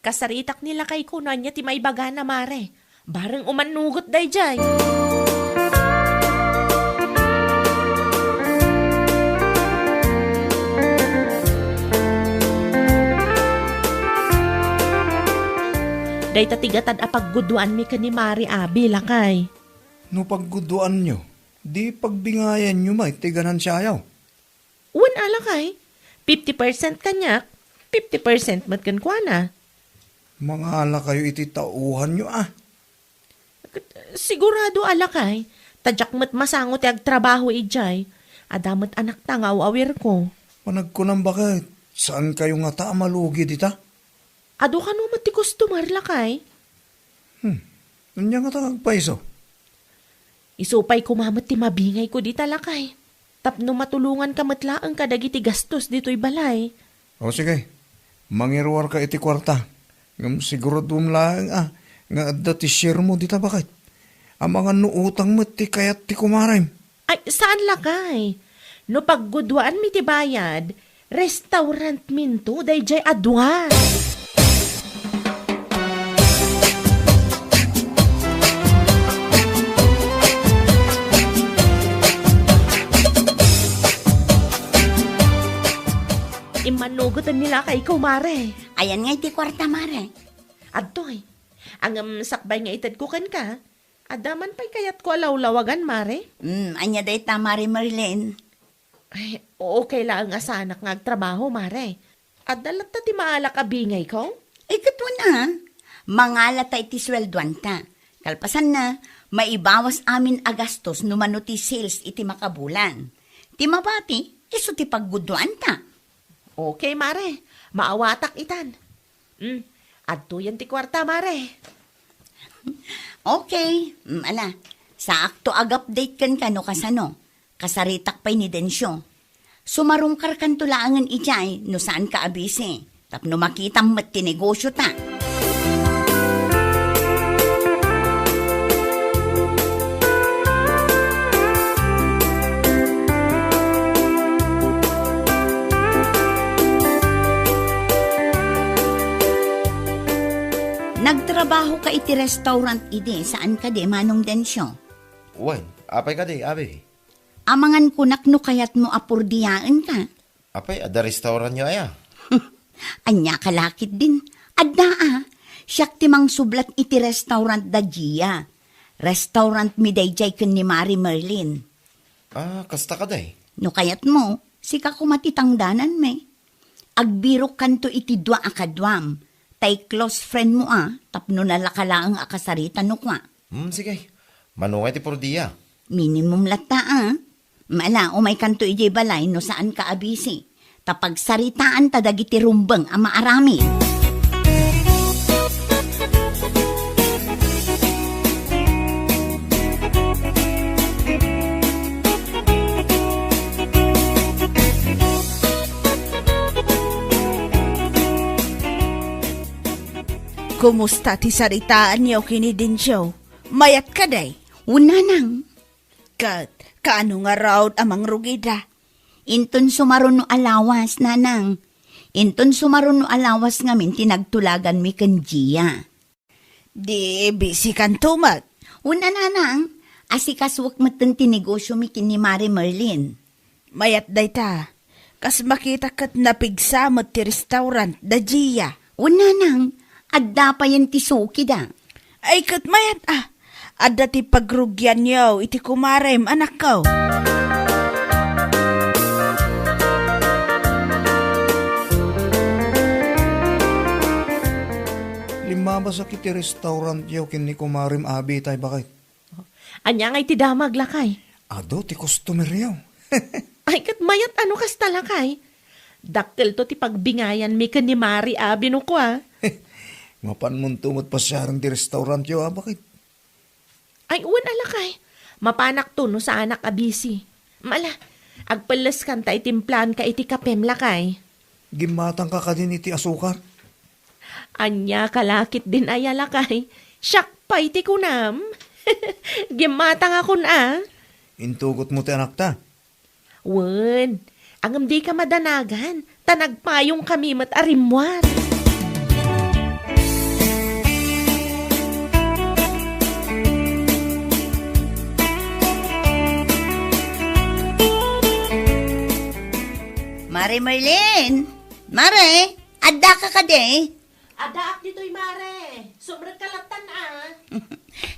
Kasaritak ni lakayko no ania ti maibagana, Mare. Bareng umannugot daydiay. Dayta ti gatad a pagguduanmi ken ni Mare Abi, lakay. No pagguduanyo, di pagbingayanyo met ti ganansiayo. Wen a, lakay, fifty percent kaniak, fifty percent met kenkuana. Mangalakayo iti tauhanyo, a. Sigurado a, lakay, ta diak met masango ti agtrabaho idiay. Adda met anakta nga aw-awirko. Panagkunam baket, saankayo ngata a malugi dita? Adu kano met ti customer, lakay? Hmm. Ania ngata nga agpayso? Isu pay koma met ti mabingayko dita, lakay. tapno matulonganka met laeng kadagiti gastos ditoy balay. O sige, mangiruarka iti kuarta. Ngem siguraduem laeng a nga adda ti sharemo dita baket. Amangan no utang met ti kayat ti kumarem. Ay, saan lakay? No pagguduaanmi ti bayad, restaurantminto daydiay a dua. Immannugoten ni lakayko, mare. Ayan nga iti kuarta, mare. Adtoy. Ngem sakbay nga itedko kenka, adda man pay kayatko a lawlawagan, mare? Hmm, ania dayta, Mare Merlin? Ay, okay laeng a saanak nga agtrabaho, mare. Adda latta ti maalak a bingayko? Ay, ket wen a. Mangalata iti sueldoanta. Kalpasanna, maibawas amin a gastos no mano ti sales iti makabulan. Ti mabati, isu ti pagguduanta. Okay, mare. Maawatak itan. Hmm, adtoyen ti kuarta, mare. Okay. Mm, ala, saakto ag-update kenka no kasano. Kasaritak pay ni Dencio. Sumarungkarkanto laengen idiay no saanka a busy. Tapno makitam met ti negosiota. Nagtrabahoka iti restaurant idi, saan kadi, Manong Dencio? Wen, apay kadi, abi? Amangan kunak no kayatmo a purdiaenka. Apay, adda restaurantyo aya? Ania ka lakit din? Adda a. Siak ti mangsublat iti restaurant da Gia. Restaurantmi daydiay ken ni Mari Merlin. Ah, kasta kadi? No kayatmo, sika koma ti tangdananmi. Agbirokkanto iti dua a kaduam. Tay close friendmo a, tapno nalaka laeng a kasarita no kua. Hmm, sige. Mano nga iti purdia? Minimum latta a. Mala, umaykanto idiay balay no saanka a busy. Ta pagsaritaanta dagiti rumbeng a maaramid. Kumusta ti saritaanyo ken ni Dencio? Mayat kadi? Wen, nanang. Ket, kaano ngarud a mangrugida? Inton sumaruno a lawas, nanang. Inton sumaruno a lawas ngamin ti nagtulaganmi ken Gia. Di bisikanto met? Wen a, nanang. Asikasuek metten ti negosiomi ken ni Mari Merlin. Mayat dayta. Kas makitak ket napigsa met ti restaurant da Gia. Wen, nanang, adda payen ti sukida. Ay, ket mayat a. Adda ti pagrugianyo iti kumarem, anakko. Limmabasak iti restaurantyo ken ni kumarem abi tay baket. Ania ngay ti damag, lakay? Adu ti customeryo. Ay, ket mayat a no kasta, lakay. Dakkelto ti pagbingayanmi ken ni Mari abi no kua. Mapanmonto met pasiaren ti restaurantyo a baket. Ay, wen a, lakay. Mapanakto no saanak a busy. Mala, agpelleskanta iti timplaanka iti kapem, lakay. Gimmatangka kadin iti asukar? Ania ka lakit din aya, lakay? Siak pay ti kunam. Gimmatangakon a. Intugotmo ti anakta? Wen, ngem dika madanagan, ta nagpayongkami met a rimmuar. Mare Merlin! Mare! Addaka kadi? Addaak ditoy, mare. Sumrekka lattan a.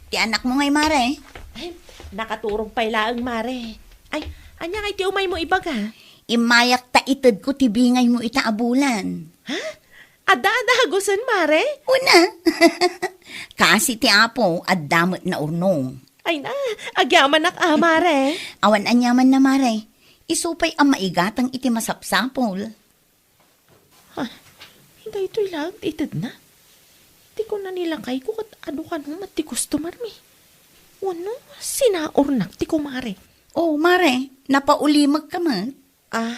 Ti anakmo ngay, mare? Ay, nakaturog pay laeng, mare. Ay, ania ngay ti umaymo ibaga? Immayak ta itedko ti bingaymo ita a bulan. Ha? Adda a dagusen, mare? Wen a. Kaasi ti Apo, adda met naurnong. Ay na, agyamanak a, mare. Awan aniamanna, mare. Isu pay a maigatang iti masapsapul. Ha, daytoy laeng ti itedna. Ti kuna ni lakayko ket adu kano met ti customermi. Wenno, sinaurnak ti kumare. Oh, Mare, napaulimek ka met? Ah,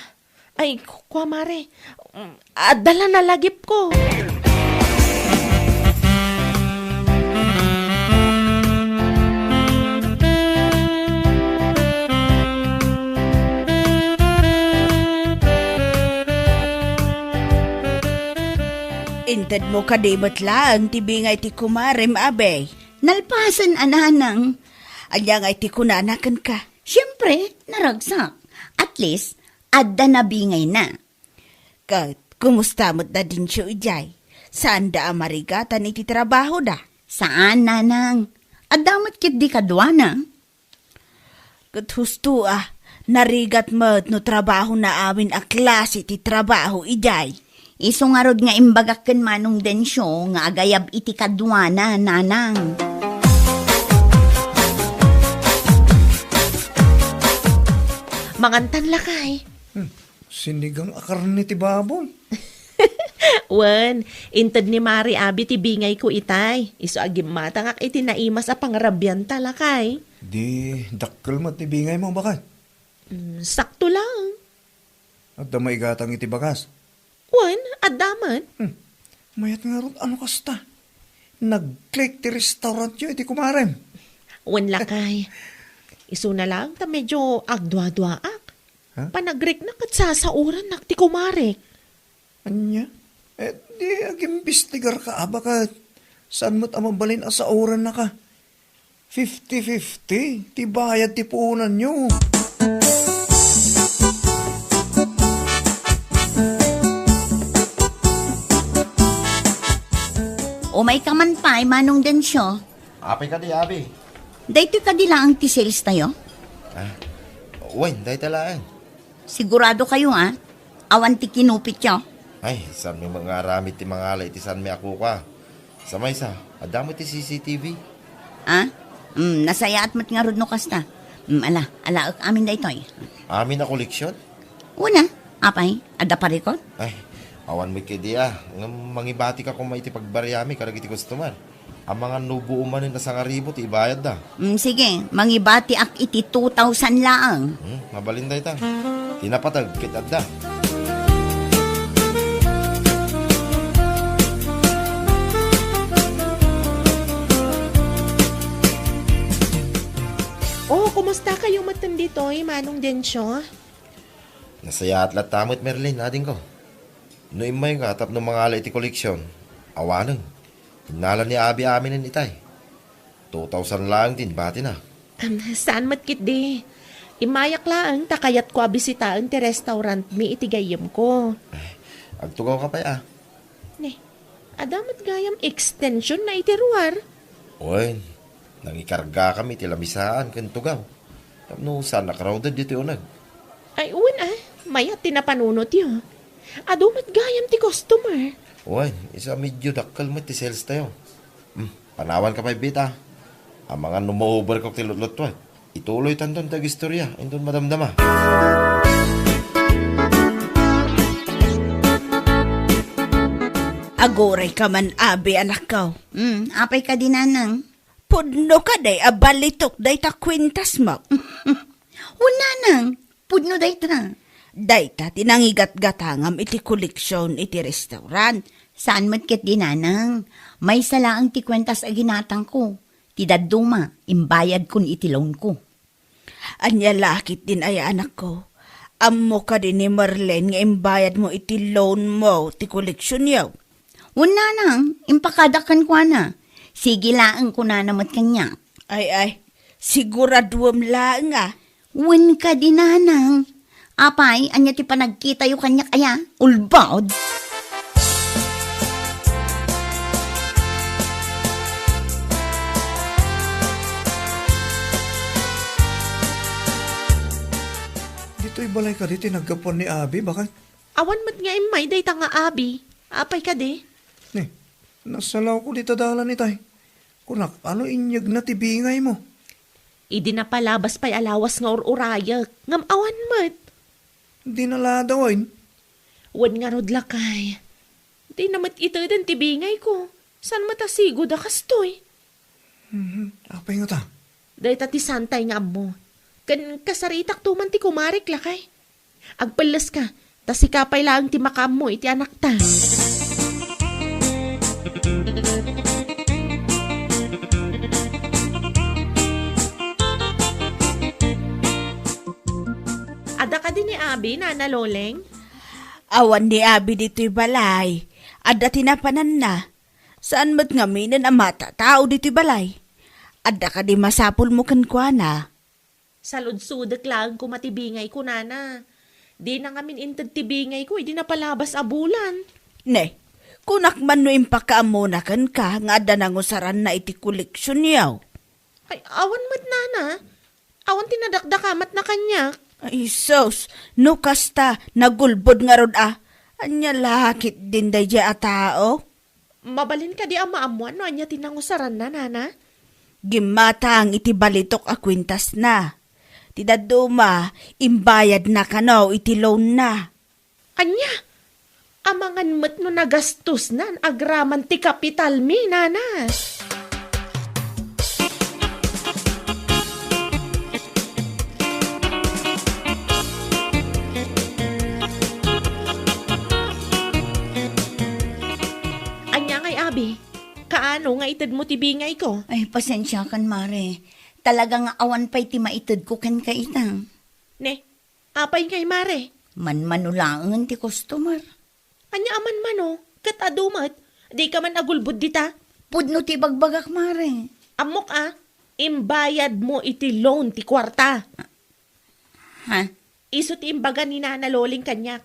ay, ku-, kua, Mare. Mm, adda la nalagipko. Intedmo kadi met laeng ti bingay ti kumarem, Abi? Nalpasen a, Nanang. Ania ngay ti kunana kenka? Siempre, naragsak. At least, adda nabingayna. Ket, kumusta met da Dencio idiay? Saanda a marigatan iti trabahoda? Saan, Nanang. Adda met ketdi kaduana. Ket husto a, narigat met no trabahona amin a klase ti trabaho idiay. Isu ngarud nga imbagak ken Manong Dencio nga agayab iti kaduana, Nanang. Mangantan, lakay. Hmm, sinigang a karne ti baboy. Wen, inted ni Mari Abi ti bingayko itay. Isu a gimmatangak iti naimas a pangarabianta, lakay. Di dakkel met ti bingaymo, baket? Mm, sakto lang. Adda maigatang iti bagas? Wen, adda met. Hmm. Mayat ngarud, ano kasta? Nag-click ti restaurantyo iti kumarem. Wen, lakay. Isuna lang ta medyo agduaduaak. Ha? Panagrikna ket sasaorannak ti kumarek. Ania? Eh, di agimbestigar ka, a, baket? Saan met a mabalin a saorannaka? Fifty fifty ti bayad ti puonanyo. Umay ka man pay, Manong Dencio. Apay kadi, Abi? Daytoy kadi laeng ti sales tayo? Ah, wen, dayta laeng. Sigurado kayo, ah? Awan ti kinupityo? Ay, saanmi nga aramid ti mangala iti saanmi a kukua. Sa maysa, adda met ti C C T V. Ah? Mm, nasayaat met ngarud no kasta. Mm, ala, alaek amin daytoy. Amin a koleksyon? Una, apay, adda parikot? Ay, awan met kadi a. Ngem mangibatika koma iti pagbariami kadagiti customer. Amangan no buo manen a sangaribu ti ibayadda. Mm, sige, mangibatiak iti two thousand laeng. Hmm, mabalin dayta. Ti napateg ket adda. Oh, kumusta kayo met ditoy, Manong Dencio? Nasayaat latta met, Merlin, adingko. No immay nga tapno mangala iti koleksyon, awanen. Innala ni Abi aminen itay. Two thousand laeng ti inbatina. Am, saan met ketdi? Immayak laeng ta kayatko a bisitaen ti restaurantmi iti gayyemko. Ay, agtugawka pay a. Ne, adda met gayam extensionna iti ruar. Wen, nangikargakami iti lamisaan ken tugaw. Tapno saan a crowded ditoy uneg. Ay, wen a, mayat ti napanunotyo. Adu met gayam ti customer. Wen, isu a medyo dakkel met ti sales tayo. Hmm, panawanka pay, Bita. Amangan no ma-overcook ti lutlutto, eh. Ituloytanton ti agistorya, inton madamdama. Aguray ka man, Abi, anakko. Hmm, apay kadi, Nanang? Pudno kadi a balitok dayta kuentasmo? Wen, Nanang, pudno dayta. Dayta ti nangigatgatangam iti koleksyon iti restaurant. Saan met ketdi, Nanang. Maysa laeng ti kuentas a ginatangko. Ti dadduma, imbayadkon iti loanko. Ania la ketdin aya, anakko? Ammo kadi ni Merlin nga imbayadmo iti loanmo ti koleksionyo? Wen, Nanang, impakadak kenkuana. Sige laeng, kunana met kaniak. Ay, ay, siguraduem laeng a. Wen kadi, Nanang. Apay, ania ti panagkitayo kaniak aya? Ulbod? Ditoy balay kadi ti naggapuan ni Abi, baket? Awan met nga immay dayta nga Abi. Apay kadi? Ni, nasalawko dita dalan itay. Kunak, ano inyegna ti bingaymo? Idi napalabas pay a lawas nga ur-urayek, ngem awan met. Di naladawen? Wen ngarud, lakay. Dina met iteden ti bingayko. Saan met a sigud a kastoy? Mhm. Apay ngata? Dayta ti saantay nga ammo. Ken kasaritakto man ti kumarek, lakay. Agpelleska, ta sika pay laeng ti makaammo iti anakta. Adda kadi ni Abi, Nana Loleng? Awan ni Abi ditoy balay. Adda ti napananna. Saan met ngaminen a matatao ditoy balay. Adda kadi masapulmo kenkuana? Saludsodek laeng koma ti bingayko, Nana. Dina ngamin inted ti bingayko idi napalabas a bulan. Ne, kunak man no impakaammona kenka nga adda nangusaranna iti koleksionyo. Ay, awan met, Nana. Awan ti nadakdakamatna kaniak. Ay, sus, no kasta, nagulbod ngarud a. Ania la ketdin daydiay a tao? Mabalin kadi a maammoan no ania ti nangusaranna, Nana? Gimmatang iti balitok a kuentasna. Ti dadduma, imbayadna kano iti loanna. Ania? Amangan met no nagastosnan agraman ti kapitalmi, Nana. Ania ngay, Abi? Kaano nga itedmo ti bingayko? Ay, pasensiakan, Mare. Talaga nga awan pay ti maitedko kenka ita. Ne, apay ngay, Mare? Manmano laengen ti customer. Ania a manmano? Ket adu met, dika man agulbod dita? Pudno ti ibagbagak, Mare. Ammok a, imbayadmo iti loan ti kuarta. Ha? Isu ti imbaga ni Nana Loleng kaniak.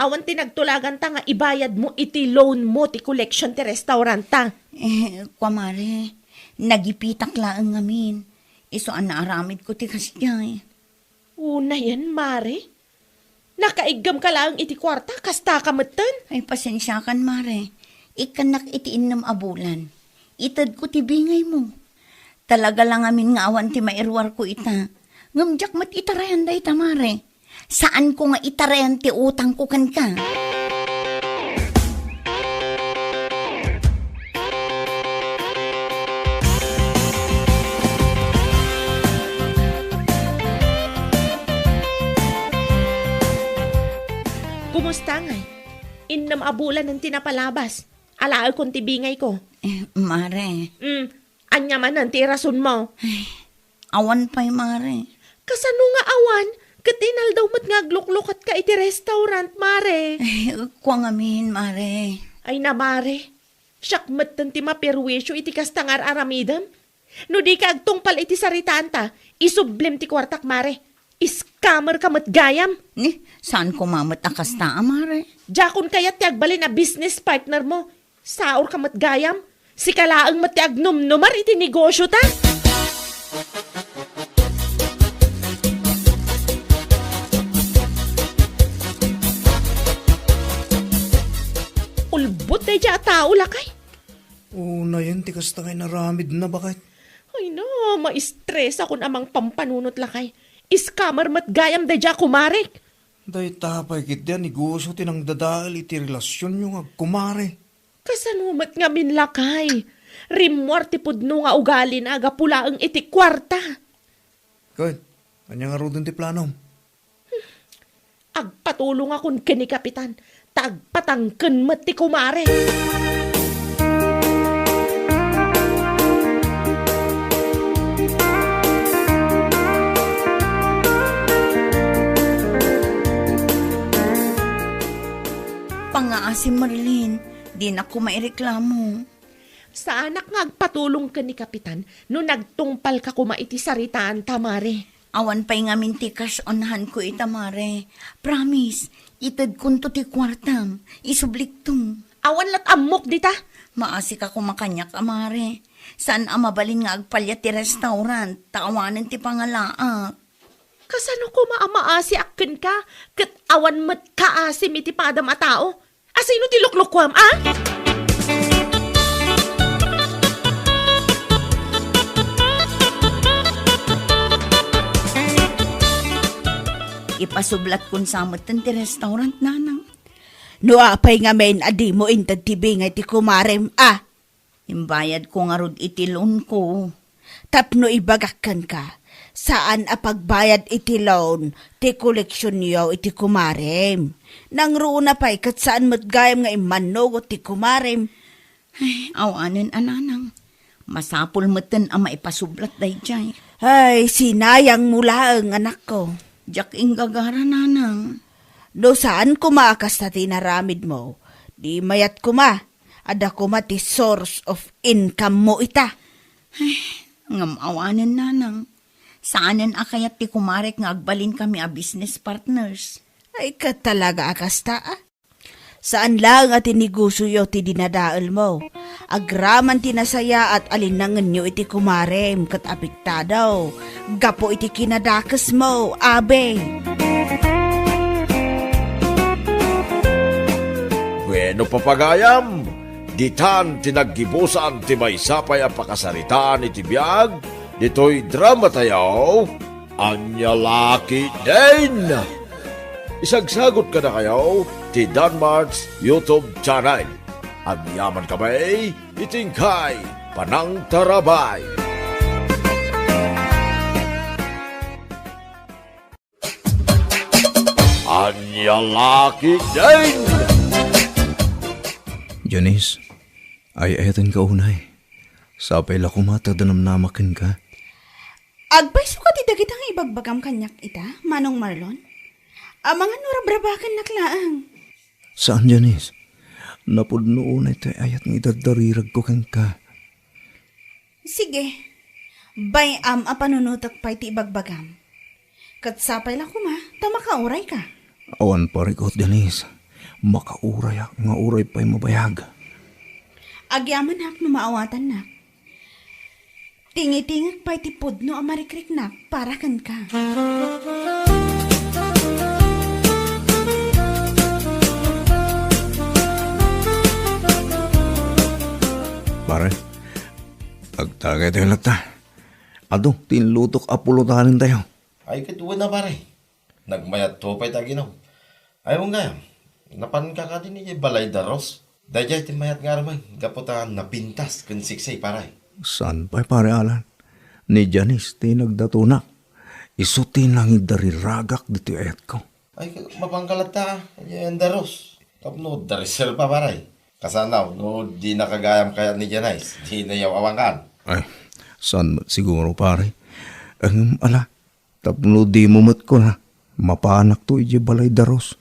Awan ti nagtulaganta nga ibayadmo iti loanmo ti collection ti restauranta. Eh, kua, Mare, nagipitak laeng ngamin. Isu a naaramidko ti kasdiay. Unayen, Mare? Nakaiggamka laeng iti kuarta, kastaka metten? Ay, pasensiakan, Mare. Ikkannak iti innem a bulan. Itedko ti bingaymo. Talaga la ngamin nga awan ti mairuarko ita. Ngem diak met itarayan dayta, Mare. Saanko nga itarayan ti utangko kenka. Kumusta ngay? Innem a bulanen ti napalabas. Alaekon ti bingayko. Eh, Mare. Mm, ania manen ti irasonmo? Ay, awan pay, Mare. Kasano nga awan? Ket inaldaw met nga agluklukatka iti restaurant, Mare. Ay, kua ngamin, Mare. Ay na, Mare. Siak metten ti maperwisyo iti kasta nga ar-aramidem. No dika agtungpal iti saritaanta, isublim ti kuartak, Mare. Scammer ka met gayam. Ni, saan koma met a kasta a, Mare? Diakon kayat ti agbalin a business partner mo. Saor ka met gayam. Sika laeng met ti agnumnumar iti negosyo ta. Ulbod daydiay a tao, lakay. Unayen ti kasta nga inaramidna, baket. Ay na, maistresakon a mangpampanunot, lakay. Scammer met gayam daydiay a kumarek. Dayta pay ketdi a negosyo ti nangdadael iti relasionyo nga agkumare. Kasano met ngamin, lakay? Rimmuar ti pudno nga ugalina gapu laeng iti kuarta. Ket, ania ngaruden ti planom? Agpatulongakon ken ni Kapitan, ta agpatangken met ti kumare. Pangngaasim, Marlene, dinak koma ireklamo. Saanak nga agpatulong ken ni Kapitan no nagtungpalka koma iti saritaanta, Mare. Awan pay ngamin ti cash on hand ko ita, Mare. Promise, itedkonto ti kuartam. Isublikto. Awan lat ammok dita. Maasika koma kaniak a, Mare. Saan a mabalin nga agpaliat ti restaurant, ta awanen ti pangalaak. Kasano koma a maasiak kenka, ket awan met kaasim iti padam a tao? Asino ti luklukuam, a? Ipasublatkon sa metten ti restaurant, nanang. No apay ngamin a dimo inted ti bingay ti kumarem, a? Imbayadko ngarud iti loanko. Tapno ibagak kenka, Saan a pagbayad iti loan ti koleksionyo iti kumarem. Nangruna pay ket saan met gayam nga immannugot ti kumarem. Ay, awanen a, nanang. Masapul metten a maipasublat daydiay. Ay, sinayangmo laeng, anakko. Diak inggagara, nanang. No saan koma a kasta ti inaramidmo, di mayat koma. Adda koma ti source of income mo ita. Ay, ngem awanen, nanang. Saanen a kayat ti kumarek nga agbalinkami a business partners. Ay, ket talaga a kasta, a? Saan laeng a ti negosioyo ti dinadaelmo. Agraman ti nasayaat a linnangenyo iti kumarem ket apektado gapu iti kinadakesmo, abe. Bueno, papagayam, ditan ti naggibusan ti maysa pay a pakasaritaan iti biag ditoy dramatayo, Ania La Ketdin. Isagsagut kadakayo ti Danmart's YouTube channel. Agyaman kami iti inkay panangtarabay. Ania La Ketdin. Janice, ay-ayatenka unay. Sapay la koma ta danamnama kenka. Agpayso ka ti dagita nga ibagbagam kaniak ita, Manong Marlon? Amangan no rabrabakennak laeng. Saan, Janice. Napudno unay ti ayat nga idaddariragko kenka. Sige. Bay-am a panunotek pay ti ibagbagam. Ket sapay la koma ta makaurayka. Awan parikut, Janice. Makaurayak nga uray pay mabayag. Agyamanak no maawatannak. Tingitingek pay ti pudno a marikriknak para kenka. Pare, agtagaytayo latta. Adu ti inlutok a pulutanentayo. Ay, ket wen a, pare. Nagmayatto pay ti aginom. Ay, wen gayam, napanka kadi idiay balay da Ros? Daydiay ti mayat nga armen, gapu ta napintas ken siksay, pare. Saan pay, Pare Alan? Ni Janice ti nagdatonak. Isu ti nangidariragak ditoy ayatko. Ay, mapanka latta idiay da Ros. Tapno adda reserba, pare. Kasano, no, dinaka gayam kayat ni Janice, dinayo awangan. Ay, saan met siguro, pare? Ngem, ala, tapno dimo met kuna, mapanakto idiay balay da Ros.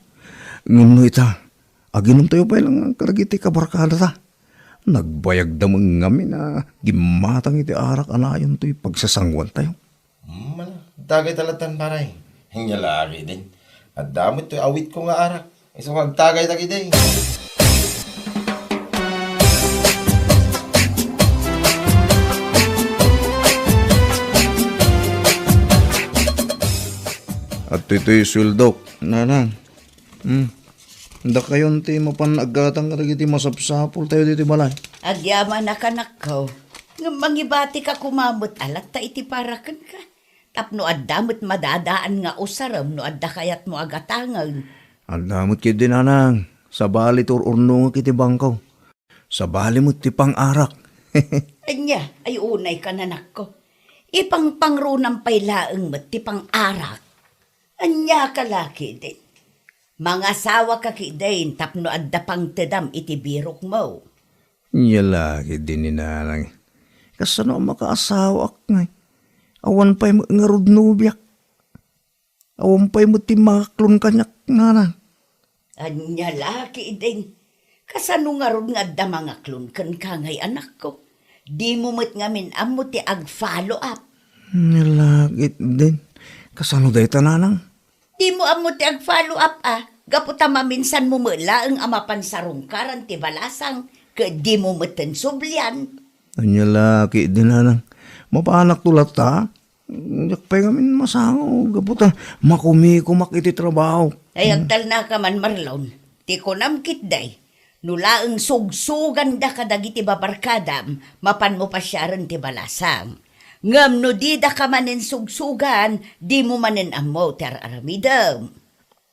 Ngem no ita, aginomtayo pay laeng kadagiti kabarkadata. Nagbayagda met ngamin a gimmatang iti arak a nayon toy pagsasanguantayo. Hmm, ala, dagayta lattan, pare. Ania la ketdin. Adda met toy awitko nga arak. Isu nga agtagayta ketdi. Adtoy toy sueldok, nanang. Hmm. Dakayon ti mapan aggatang kadagiti masapsapultayo ditoy balay. Agyamanak, anakko. Ngem mangibatika koma met a latta iti para kenka. Tapno adda met madadaan nga usarem no adda kayatmo a gatangen. Adda met ketdi, nanang. Sabali ti ur-urnongek iti bangko. Sabali met ti pang-arak. Ania, ay unayka, anakko. Ipangpangrunam pay laeng met ti pang-arak. Ania ka la ketdin? Mangasawaka ketdin tapno adda pangtedam iti birokmo. Ania la ketdin ni nanang. Kasano a makaasawaak ngay? Awan pay met ngarud nobiak. Awan pay met ti mangaklon kaniak, nanang. Ania la ketdin? Kasano ngarud nga adda mangaklon kenka ngay, anakko? Dimo met ngamin ammo ti ag-follow up. Ania la ketdin. Kasano dayta, nanang? Dimo ammo ti ag-follow up, a, gapu ta maminsanmo met laeng a mapan sarungkaran ti balasang, ket dimo metten sublian. Ania la ketdin, nanang. Mapanakto latta. Diak pay ngamin masango, gapu ta makumikomak iti trabaho. Ay, agtalnaka man, Marlon. Ti kunam ketdi, no laeng sugsuganda kadagiti babarkadam, mapanmo pasiaren ti balasang. Ngem no didaka manen sugsugan, dimo manen ammo ti ar-aramidem.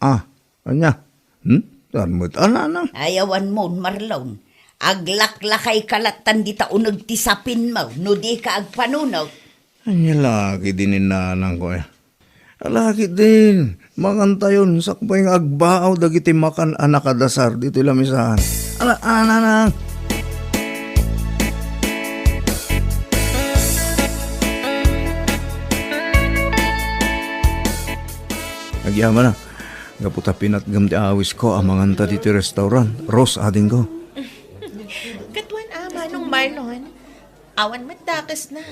Ah, ania? Hmm? Saan met a, nanang? Ay, awan mon, Marlon. Aglaklakayka lattan dita uneg ti sapinmo, no dika agpanunot. Ania la ketdin ni nanangko, eh? Ala ketdin, mangantayon, sakbay nga agbaaw dagiti makan a nakadasar ditoy lamisaan. Ala, ananang! Agyamanak, gapu ta pinatgam ti awisko a manganta ditoy restaurant. Rose, adingko. Kaduan a, Manong Marlon. Awan met dakesna.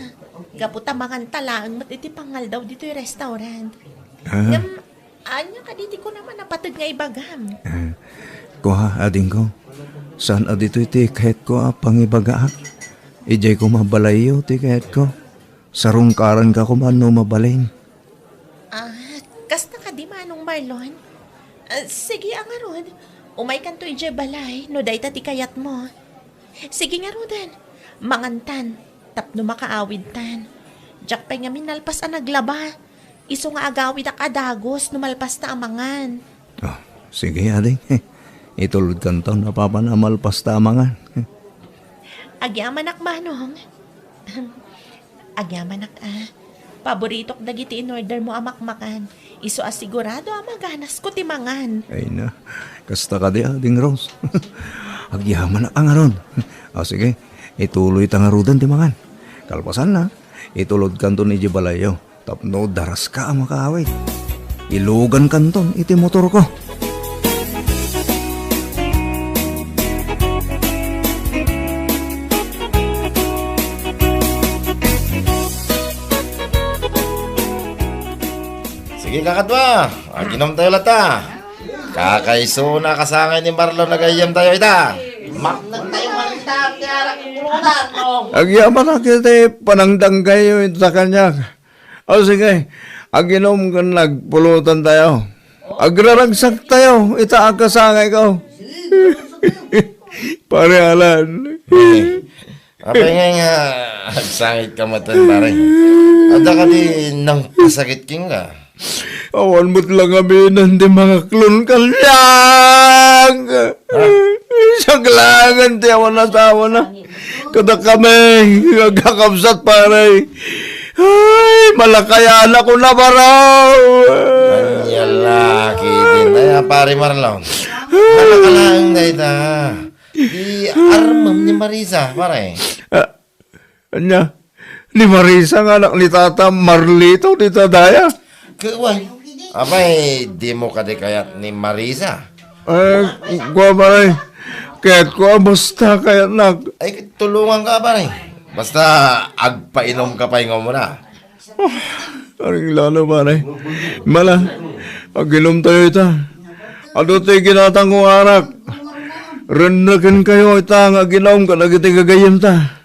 Gapu ta manganta laeng met iti pangaldaw ditoy restaurant. Ah. Ngem, ania kadi ti kunam a napateg nga ibagam? Ah, kua, adingko. Saan a ditoy ti kayatko a pangibagaak? Idiay koma balayyo ti kayatko. Sarungkaranka koma no mabalin. Ah, kasta kadi, Manong Marlon? Ah, sige, a ngarud. Umaykanto idiay balay, no dayta ti kayatmo. Sige ngaruden, mangantan, tapno makaawidtan. Diak pay ngamin nalpas a naglaba. Isu nga agawidak a dagus no malpasta a mangan. Oh, sige, ading. Itulodkanto no apay a malpasta a mangan. Agyamanak, Manong. Agyamanak a. Paboritok dagiti in-order mo a makmakan. Isu a sigurado a maganasko ti mangan. Ay na, kasta kadi, ading Rose. Agyamanak a ngarud. O sige, ituloyta ngaruden ti mangan. Kalpasanna, itulodkanton idiay balayyo. Tapno daraska a makaawid. Ilugankanton iti motorko. Sige, kakadua. Aginomtayo latta. Kakaisuna kasangay ni Marlon a gayyemtayo ita. Maknagtayo man ita, ti arak iti pulutan, no? Agyamanak iti panangdanggayo ita kaniak. O sige, aginom ken agpulutantayo. Agraragsaktayo ita a kasangayko. Pare Alan. Eh, apay nga nga agsangit ka met, pare? Adda kadi nangpasakit kenka? Awan met la ngamin ti mangaklon kaniak. Ha? Siak laengen ti awan asawana. Kadakami nga agkakabsat, pare. Ay, malakayan ako na baraw. Ania la ketdin, ay, a, pare Marlon. Malaka laeng dayta. Di armem ni Marisa, pare. Ah, ania? Ni Marisa nga anak ni Tata Marlito dita daya? Ket wen, apay, dimo kadi kayat ni Marisa? Eh, kua, pare. Kayatko a basta kayatnak. Ay, tulonganka, pare. Basta agpainomka pay nga umuna. Oh, aring lalo, pare. Mala, aginomtayo ita. Adu ti ginatangko nga arak. Rennekenkayo ita nga aginom kadagiti gagayyemta.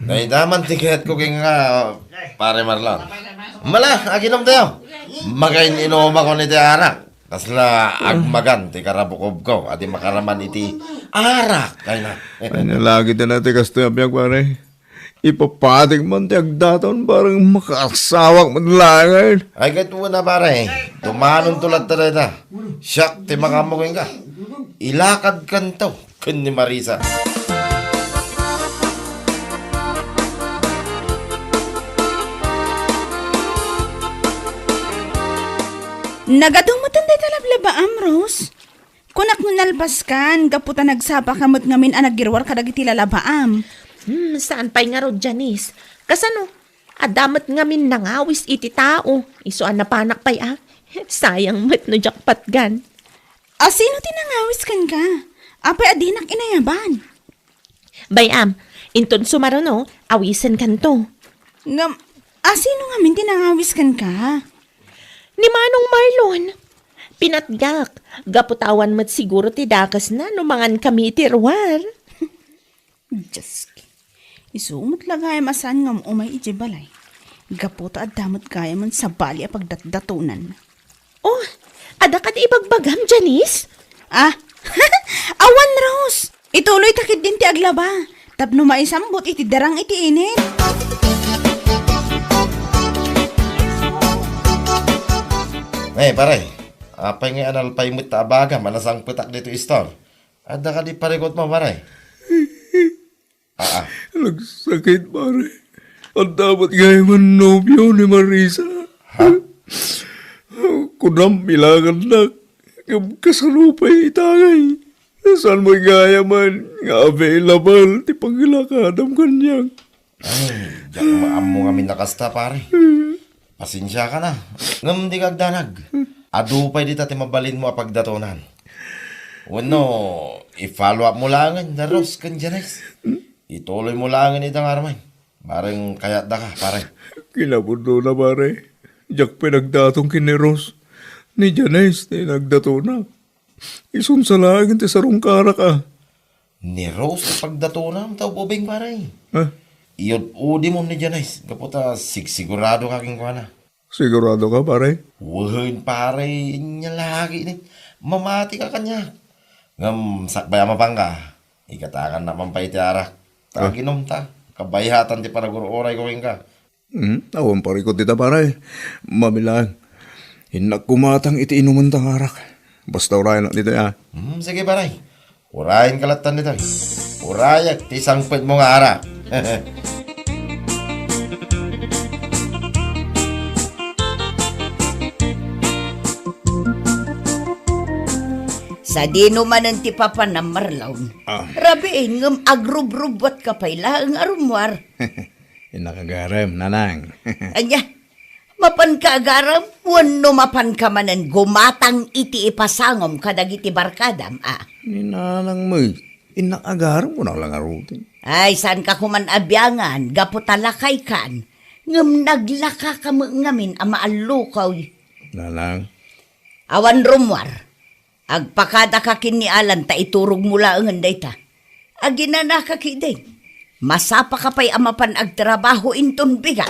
Dayta man ti kayatko kenka, pare Marlon. Mala, aginomtayo. Makain-inumakon iti arak. Kasla agmagan ti karabukobko a di makaraman iti arak, kayna. Ania la ketdin ti kastoy a biag, pare? Ipapatik man ti agdaton, bareng makaasawak met laengen. Ay, ket wen a, pare. Tumanonto latta dayta. Siak ti makaammo kenka. Ilakadkanto ken ni Marisa. Nagadu met dayta lablabaam, Rose. Kunak no nalpaskan, gapu ta nagsapaka met ngamin a nagirwar kadagiti lalabaam. Hmm, saan pay ngarud, Janice? Kasano? Adda met ngamin nangawis iti tao. Isu a napanak pay a. Sayang met no diak patgan. A, sino ti nangawis kenka? Apay a dinak inayaban? Bay-am, inton sumaruno, awisenkanto. Ngem, a, sino ngamin ti nangawis kenka? Ni Manong Marlon. Pinatgak, gapu ta awan met siguro ti dakesna no mangankami iti ruar. Diyos. Isu met la gayam a saan nga um-umay idiay balay. Gapu ta adda met gayamen sabali a pagdatdatonan. Oh, adda kadi ibagbagam, Janice? Ah, awan, Rose. Ituloyta ketdin ti aglaba. Tapno maisambot iti darang iti init. Eh, pare, apay nga analpay met ta abagam a nasangpetak ditoy store? Adda kadi parikutmo, pare? Aa. Nagsakit, pare. Adda met gayam a nobio ni Marisa. Ha? Kunam, ilangannak. Ngem kasano pay itangay? Saan met gayam nga available ti pangilakadam kaniak? Ay, diak maammo ngamin a kasta, pare. Pasensiakan a. Ngem dika agdanag. Adu pay dita ti mabalinmo a pagdatonam. Wenno, i-follow up mo laengen da Rose ken Janice. Ituloy mo laengen ida nga aramay. Bareng kayatdaka, pare. Kinapudnona, pare. Diak pay nagdaton ken ni Rose. Ni Janice ti nagdatona. Isunsa laengen ti sarungkarak a. Ni Rose ti pagdatonam ta ubing, pare. Ha? Iyud-udimon ni Janice, gapu ta sigsigurado ka kenkuana. Sigurado ka, pare? Wen, pare, ania lagi ni. Mamati ka kaniak. Ngem sakbay a mapanka, igatakan naman pay ti arak. Ta Ah. aginom ta. Kabayatan ti panagur-uray ko kenka. Hmm, awan parikot dita, pare. Mabilang. Innak kumatang iti inumen ta nga arak. Basta urayen ditoy, ah. Hmm, sige, pare. Urayen ka lattan ditoy. Urayek ti sangpet mo nga arak. Sadino manen ti papanam, Marlon? Ah. Rabiin, ngem agrubrubbuat ka pay laeng a rummuar. Innak agarem, nanang. Ania? Mapanka agarem wenno mapanka manen gumatang iti ipasangom kadagiti barkadam, a? Ni nanang met, innak agarem, kunak la ngaruden. Ay, saanka koman a biangan, gapu ta lakaykan, ngem naglakaka met ngamin a maallukoy. Nanang. Awan rummuar. Agpakadaka ken ni Alan ta iturogmo laengen dayta. Aginanaka ketdi. Masapaka pay a mapan agtrabaho inton bigat.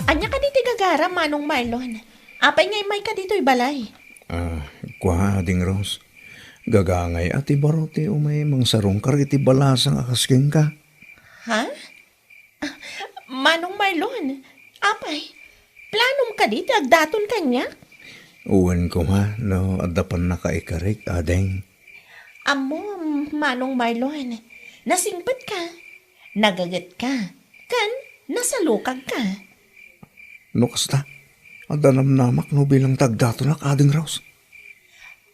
Ania kadi ti gagaram, Manong Marlon? Apay nga immayka ditoy balay? Ah, kua, Ading Rose. Gagangay a ti baro ti umay mangsarungkar iti balasang a kas kenka. Ha? Ah, Manong Marlon, apay, planom kadi ti agdaton kaniak? Wen koma no adda pannakaikarik, ading. Ammom, Manong Marlon, nasingpetka, nagagetka, ken nasalukagka. No kasta, adda namnamak no bilang ti agdatonak, Ading Rose.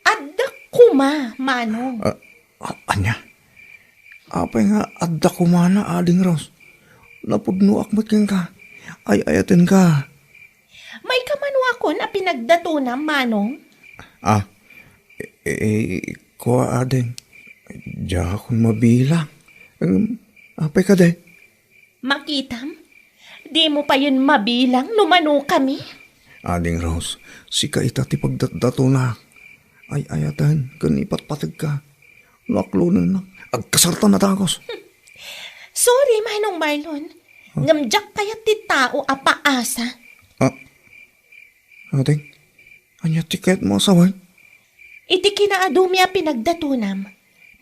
Adda koma, Manong. Ah, a-, ania? Apay nga adda koma na, Ading Rose? Napudnoak met kenka. Ay-ayatenka. Maikamanokon a pinagdatonam, Manong? Ah, e-, e-, e-, kua, Ading. Diakon mabilang. Em, apay kadi? Makitam, dimo payen mabilang no manokami. Ading Rose, sika ita ti pagdatdatonak. Ay-ayaten ken ipatpategka. No aklonennak, agkasarta a dagus. Sorry, Manong Marlon. Huh? Ngem diak kayat ti tao a paasa. Ah, Ading, ania ti kayatmo a sawen? Iti kinaadumi a pinagdatonam,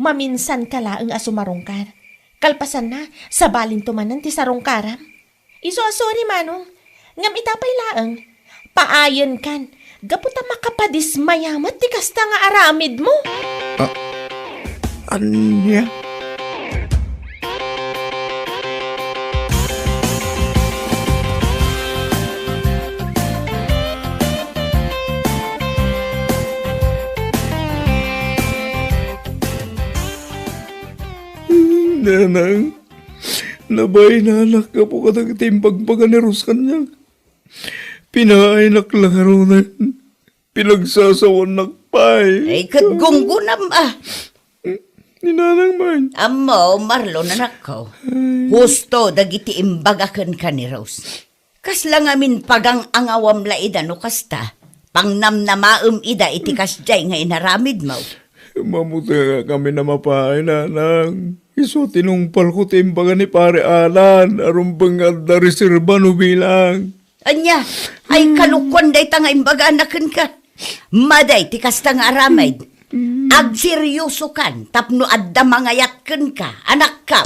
maminsanka laeng a sumarungkar. Kalpasanna, sabalinto manen ti sarungkaram. Isu a sorry, Manong. Ngem ita pay laeng, paayenkan, gapu ta makapadismaya met ti kasta nga aramidmo. Ah, ania? Nanang, nabaynanak gapu kadagiti imbagbaga ni Rose kaniak. Pinaaynak la ngaruden. Pinagsasawanak pay. Ay, ket gunggunam, ah. Ni Nanang man. Ammo, Marlon, anakko. Ay. Husto dagiti imbaga kenka ni Rose. Kasla ngamin pagang-angawam la ida no kasta. Pangnamnamaem ida iti kasdiay nga inaramidmo. Mamutengak ngamin a mapay, Nanang. Isu a tinungpalko ti imbaga ni Pare Alan a rumbeng nga adda reserba no bilang. Ania, ay kalokuan dayta nga imbagana kenka. Madi ti kasta nga aramid. Agseriosokan tapno adda mangayat kenka, anakko.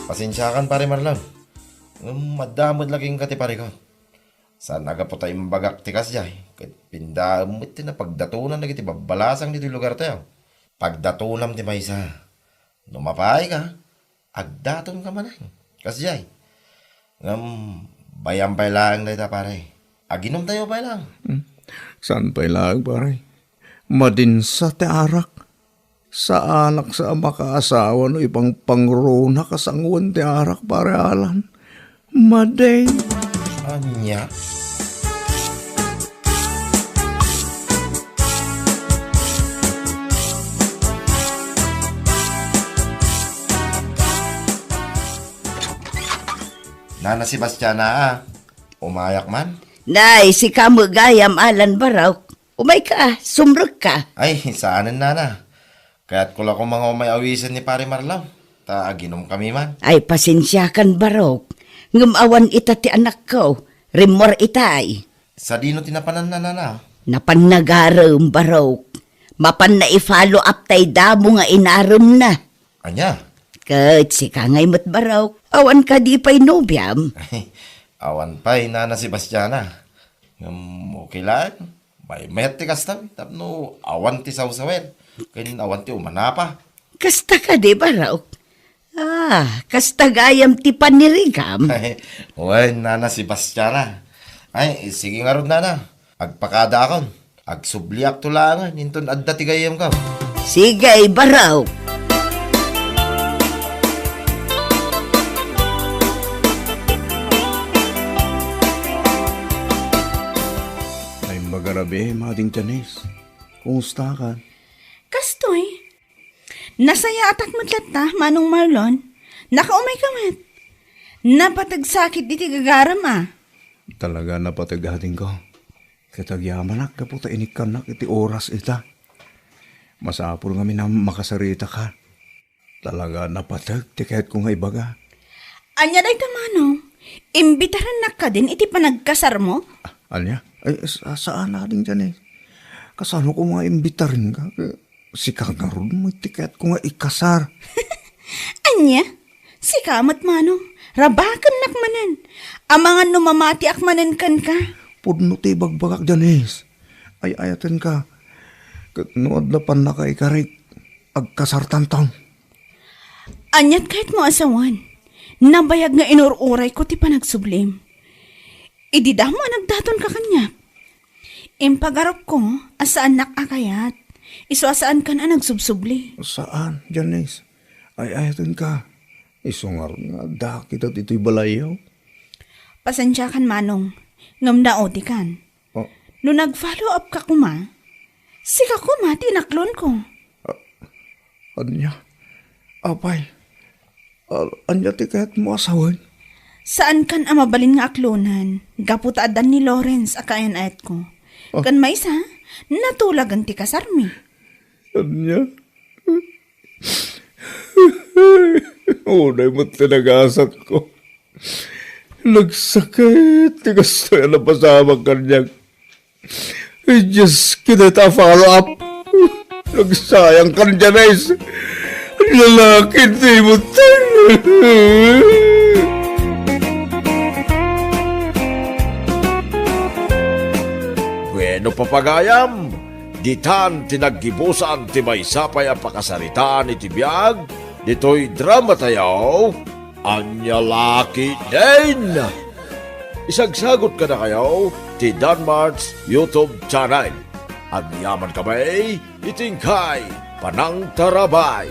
Pasensiakan, Pare Marlon. Ngem adda met la kenka ti parikut. Saan a gapu ta imbagak ti kasdiay, ket pindaem met ti napagdatonan dagiti babbalasang ditoy lugartayo. Pagdatonam ti maysa. No mapaayka, agdatonka manen. Kasdiay. Ngem, bay-am pay laeng dayta, pare. Aginumtayo pay laeng. Hmm. Saan pay laeng, pare? Madinsa ti arak. Saanak sa a makaasawa no ipangpangrunak a sangoen ti arak, pare Alan. Madi. Ania? Nana Sebastiana, a. Umayak man? Nay, sika met gayam, Alan Barok. Umayka, sumrekka. Ay, saanen, nana. Kayatko la koma nga umay awisen ni Pare Marlon, ta aginumkami man. Ay, pasensiakan, Barok. Ngem awan ita ti anakko. Rimmuar itay. Sadino ti napananna, nana? Napanna garem, Barok. Mapanna i-follow up tay damo nga inaremna. Ania? Ket sika ngay met, Barok. Awan kadi pay nobiam? Awan pay, Nana Sebastiana. Ngem okay laeng. Maymayat ti kasta, tapno awan ti sawsawen, ken awan ti umanapa. Kasta kadi, Barok? Ah, kasta gayam ti panirigam? Wen, Nana Sebastiana. Ay, sige ngarud, Nana. Agpakadaakon. Agsubliakto laengen inton adda ti gayyemko. Sige, Barok. Ay, magarabi, Mading Janice. Kumusta ka? Kastoy. Nasayaatak met latta, Manong Marlon. Nakaumayka met. Napateg sakit iti gagaram, a. Talaga napateg, adingko. Ket agyamanak gapu ta inikkannak iti oras ita. Masapul ngamin a makasaritaka. Talaga napateg ti kayatko nga ibaga. Ania dayta, Manong? Imbitarennak kadin iti panagkasarmo? Ah, ania? Ay, sa-, saan, ading Janice. Kasano koma nga imbitarenka? Sika ngarud met ti kayatko nga ikasar. Ania? Sika met, Manong? Rabakennak manen. Amangan no mamatiak manen kenka. Pudno ti ibagbagak, Janice. Ay-ayatenka. Ket no adda pannakaikarik, agkasartanton. Aniat kayatmo a sawen? Nabayag nga inur-urayko ti panagsublim. Idi damo a nagdatonka kaniak. Impagarupko a saannak a kayat. Isu a saankan a nagsubsubli. Saan, Janice. Ay-ayatenka. Isu ngarud nga adda kita ditoy balayyo. Pasensiakan, Manong. Ngem naodikan. Oh. No nag-follow up ka koma, sika koma ti inaklonko. Ah, ania? Apay, a-, ania ti kayatmo a sawen? Saankan a mabalin nga aklonan, gapu ta addan ni Lawrence a kaayan-ayatko. Ah. Ken maysa, natulagan ti kasarmi. Ania? Unay met ti nagasatko. Nagsakit ti kastoy a napasamak kaniak. Ay, Diyos, kinita follow up. Nagsayang kan Janice. Lalaki ti mutan. Bueno, papagayam, ditan ti naggibusan ti maysa pay a pakasaritaan iti biag ditoy dramatayo, Ania La Ketdin. Isagsagot kadakayo ti Danmart's YouTube channel. Agyaman kami iti inkay panangtarabay.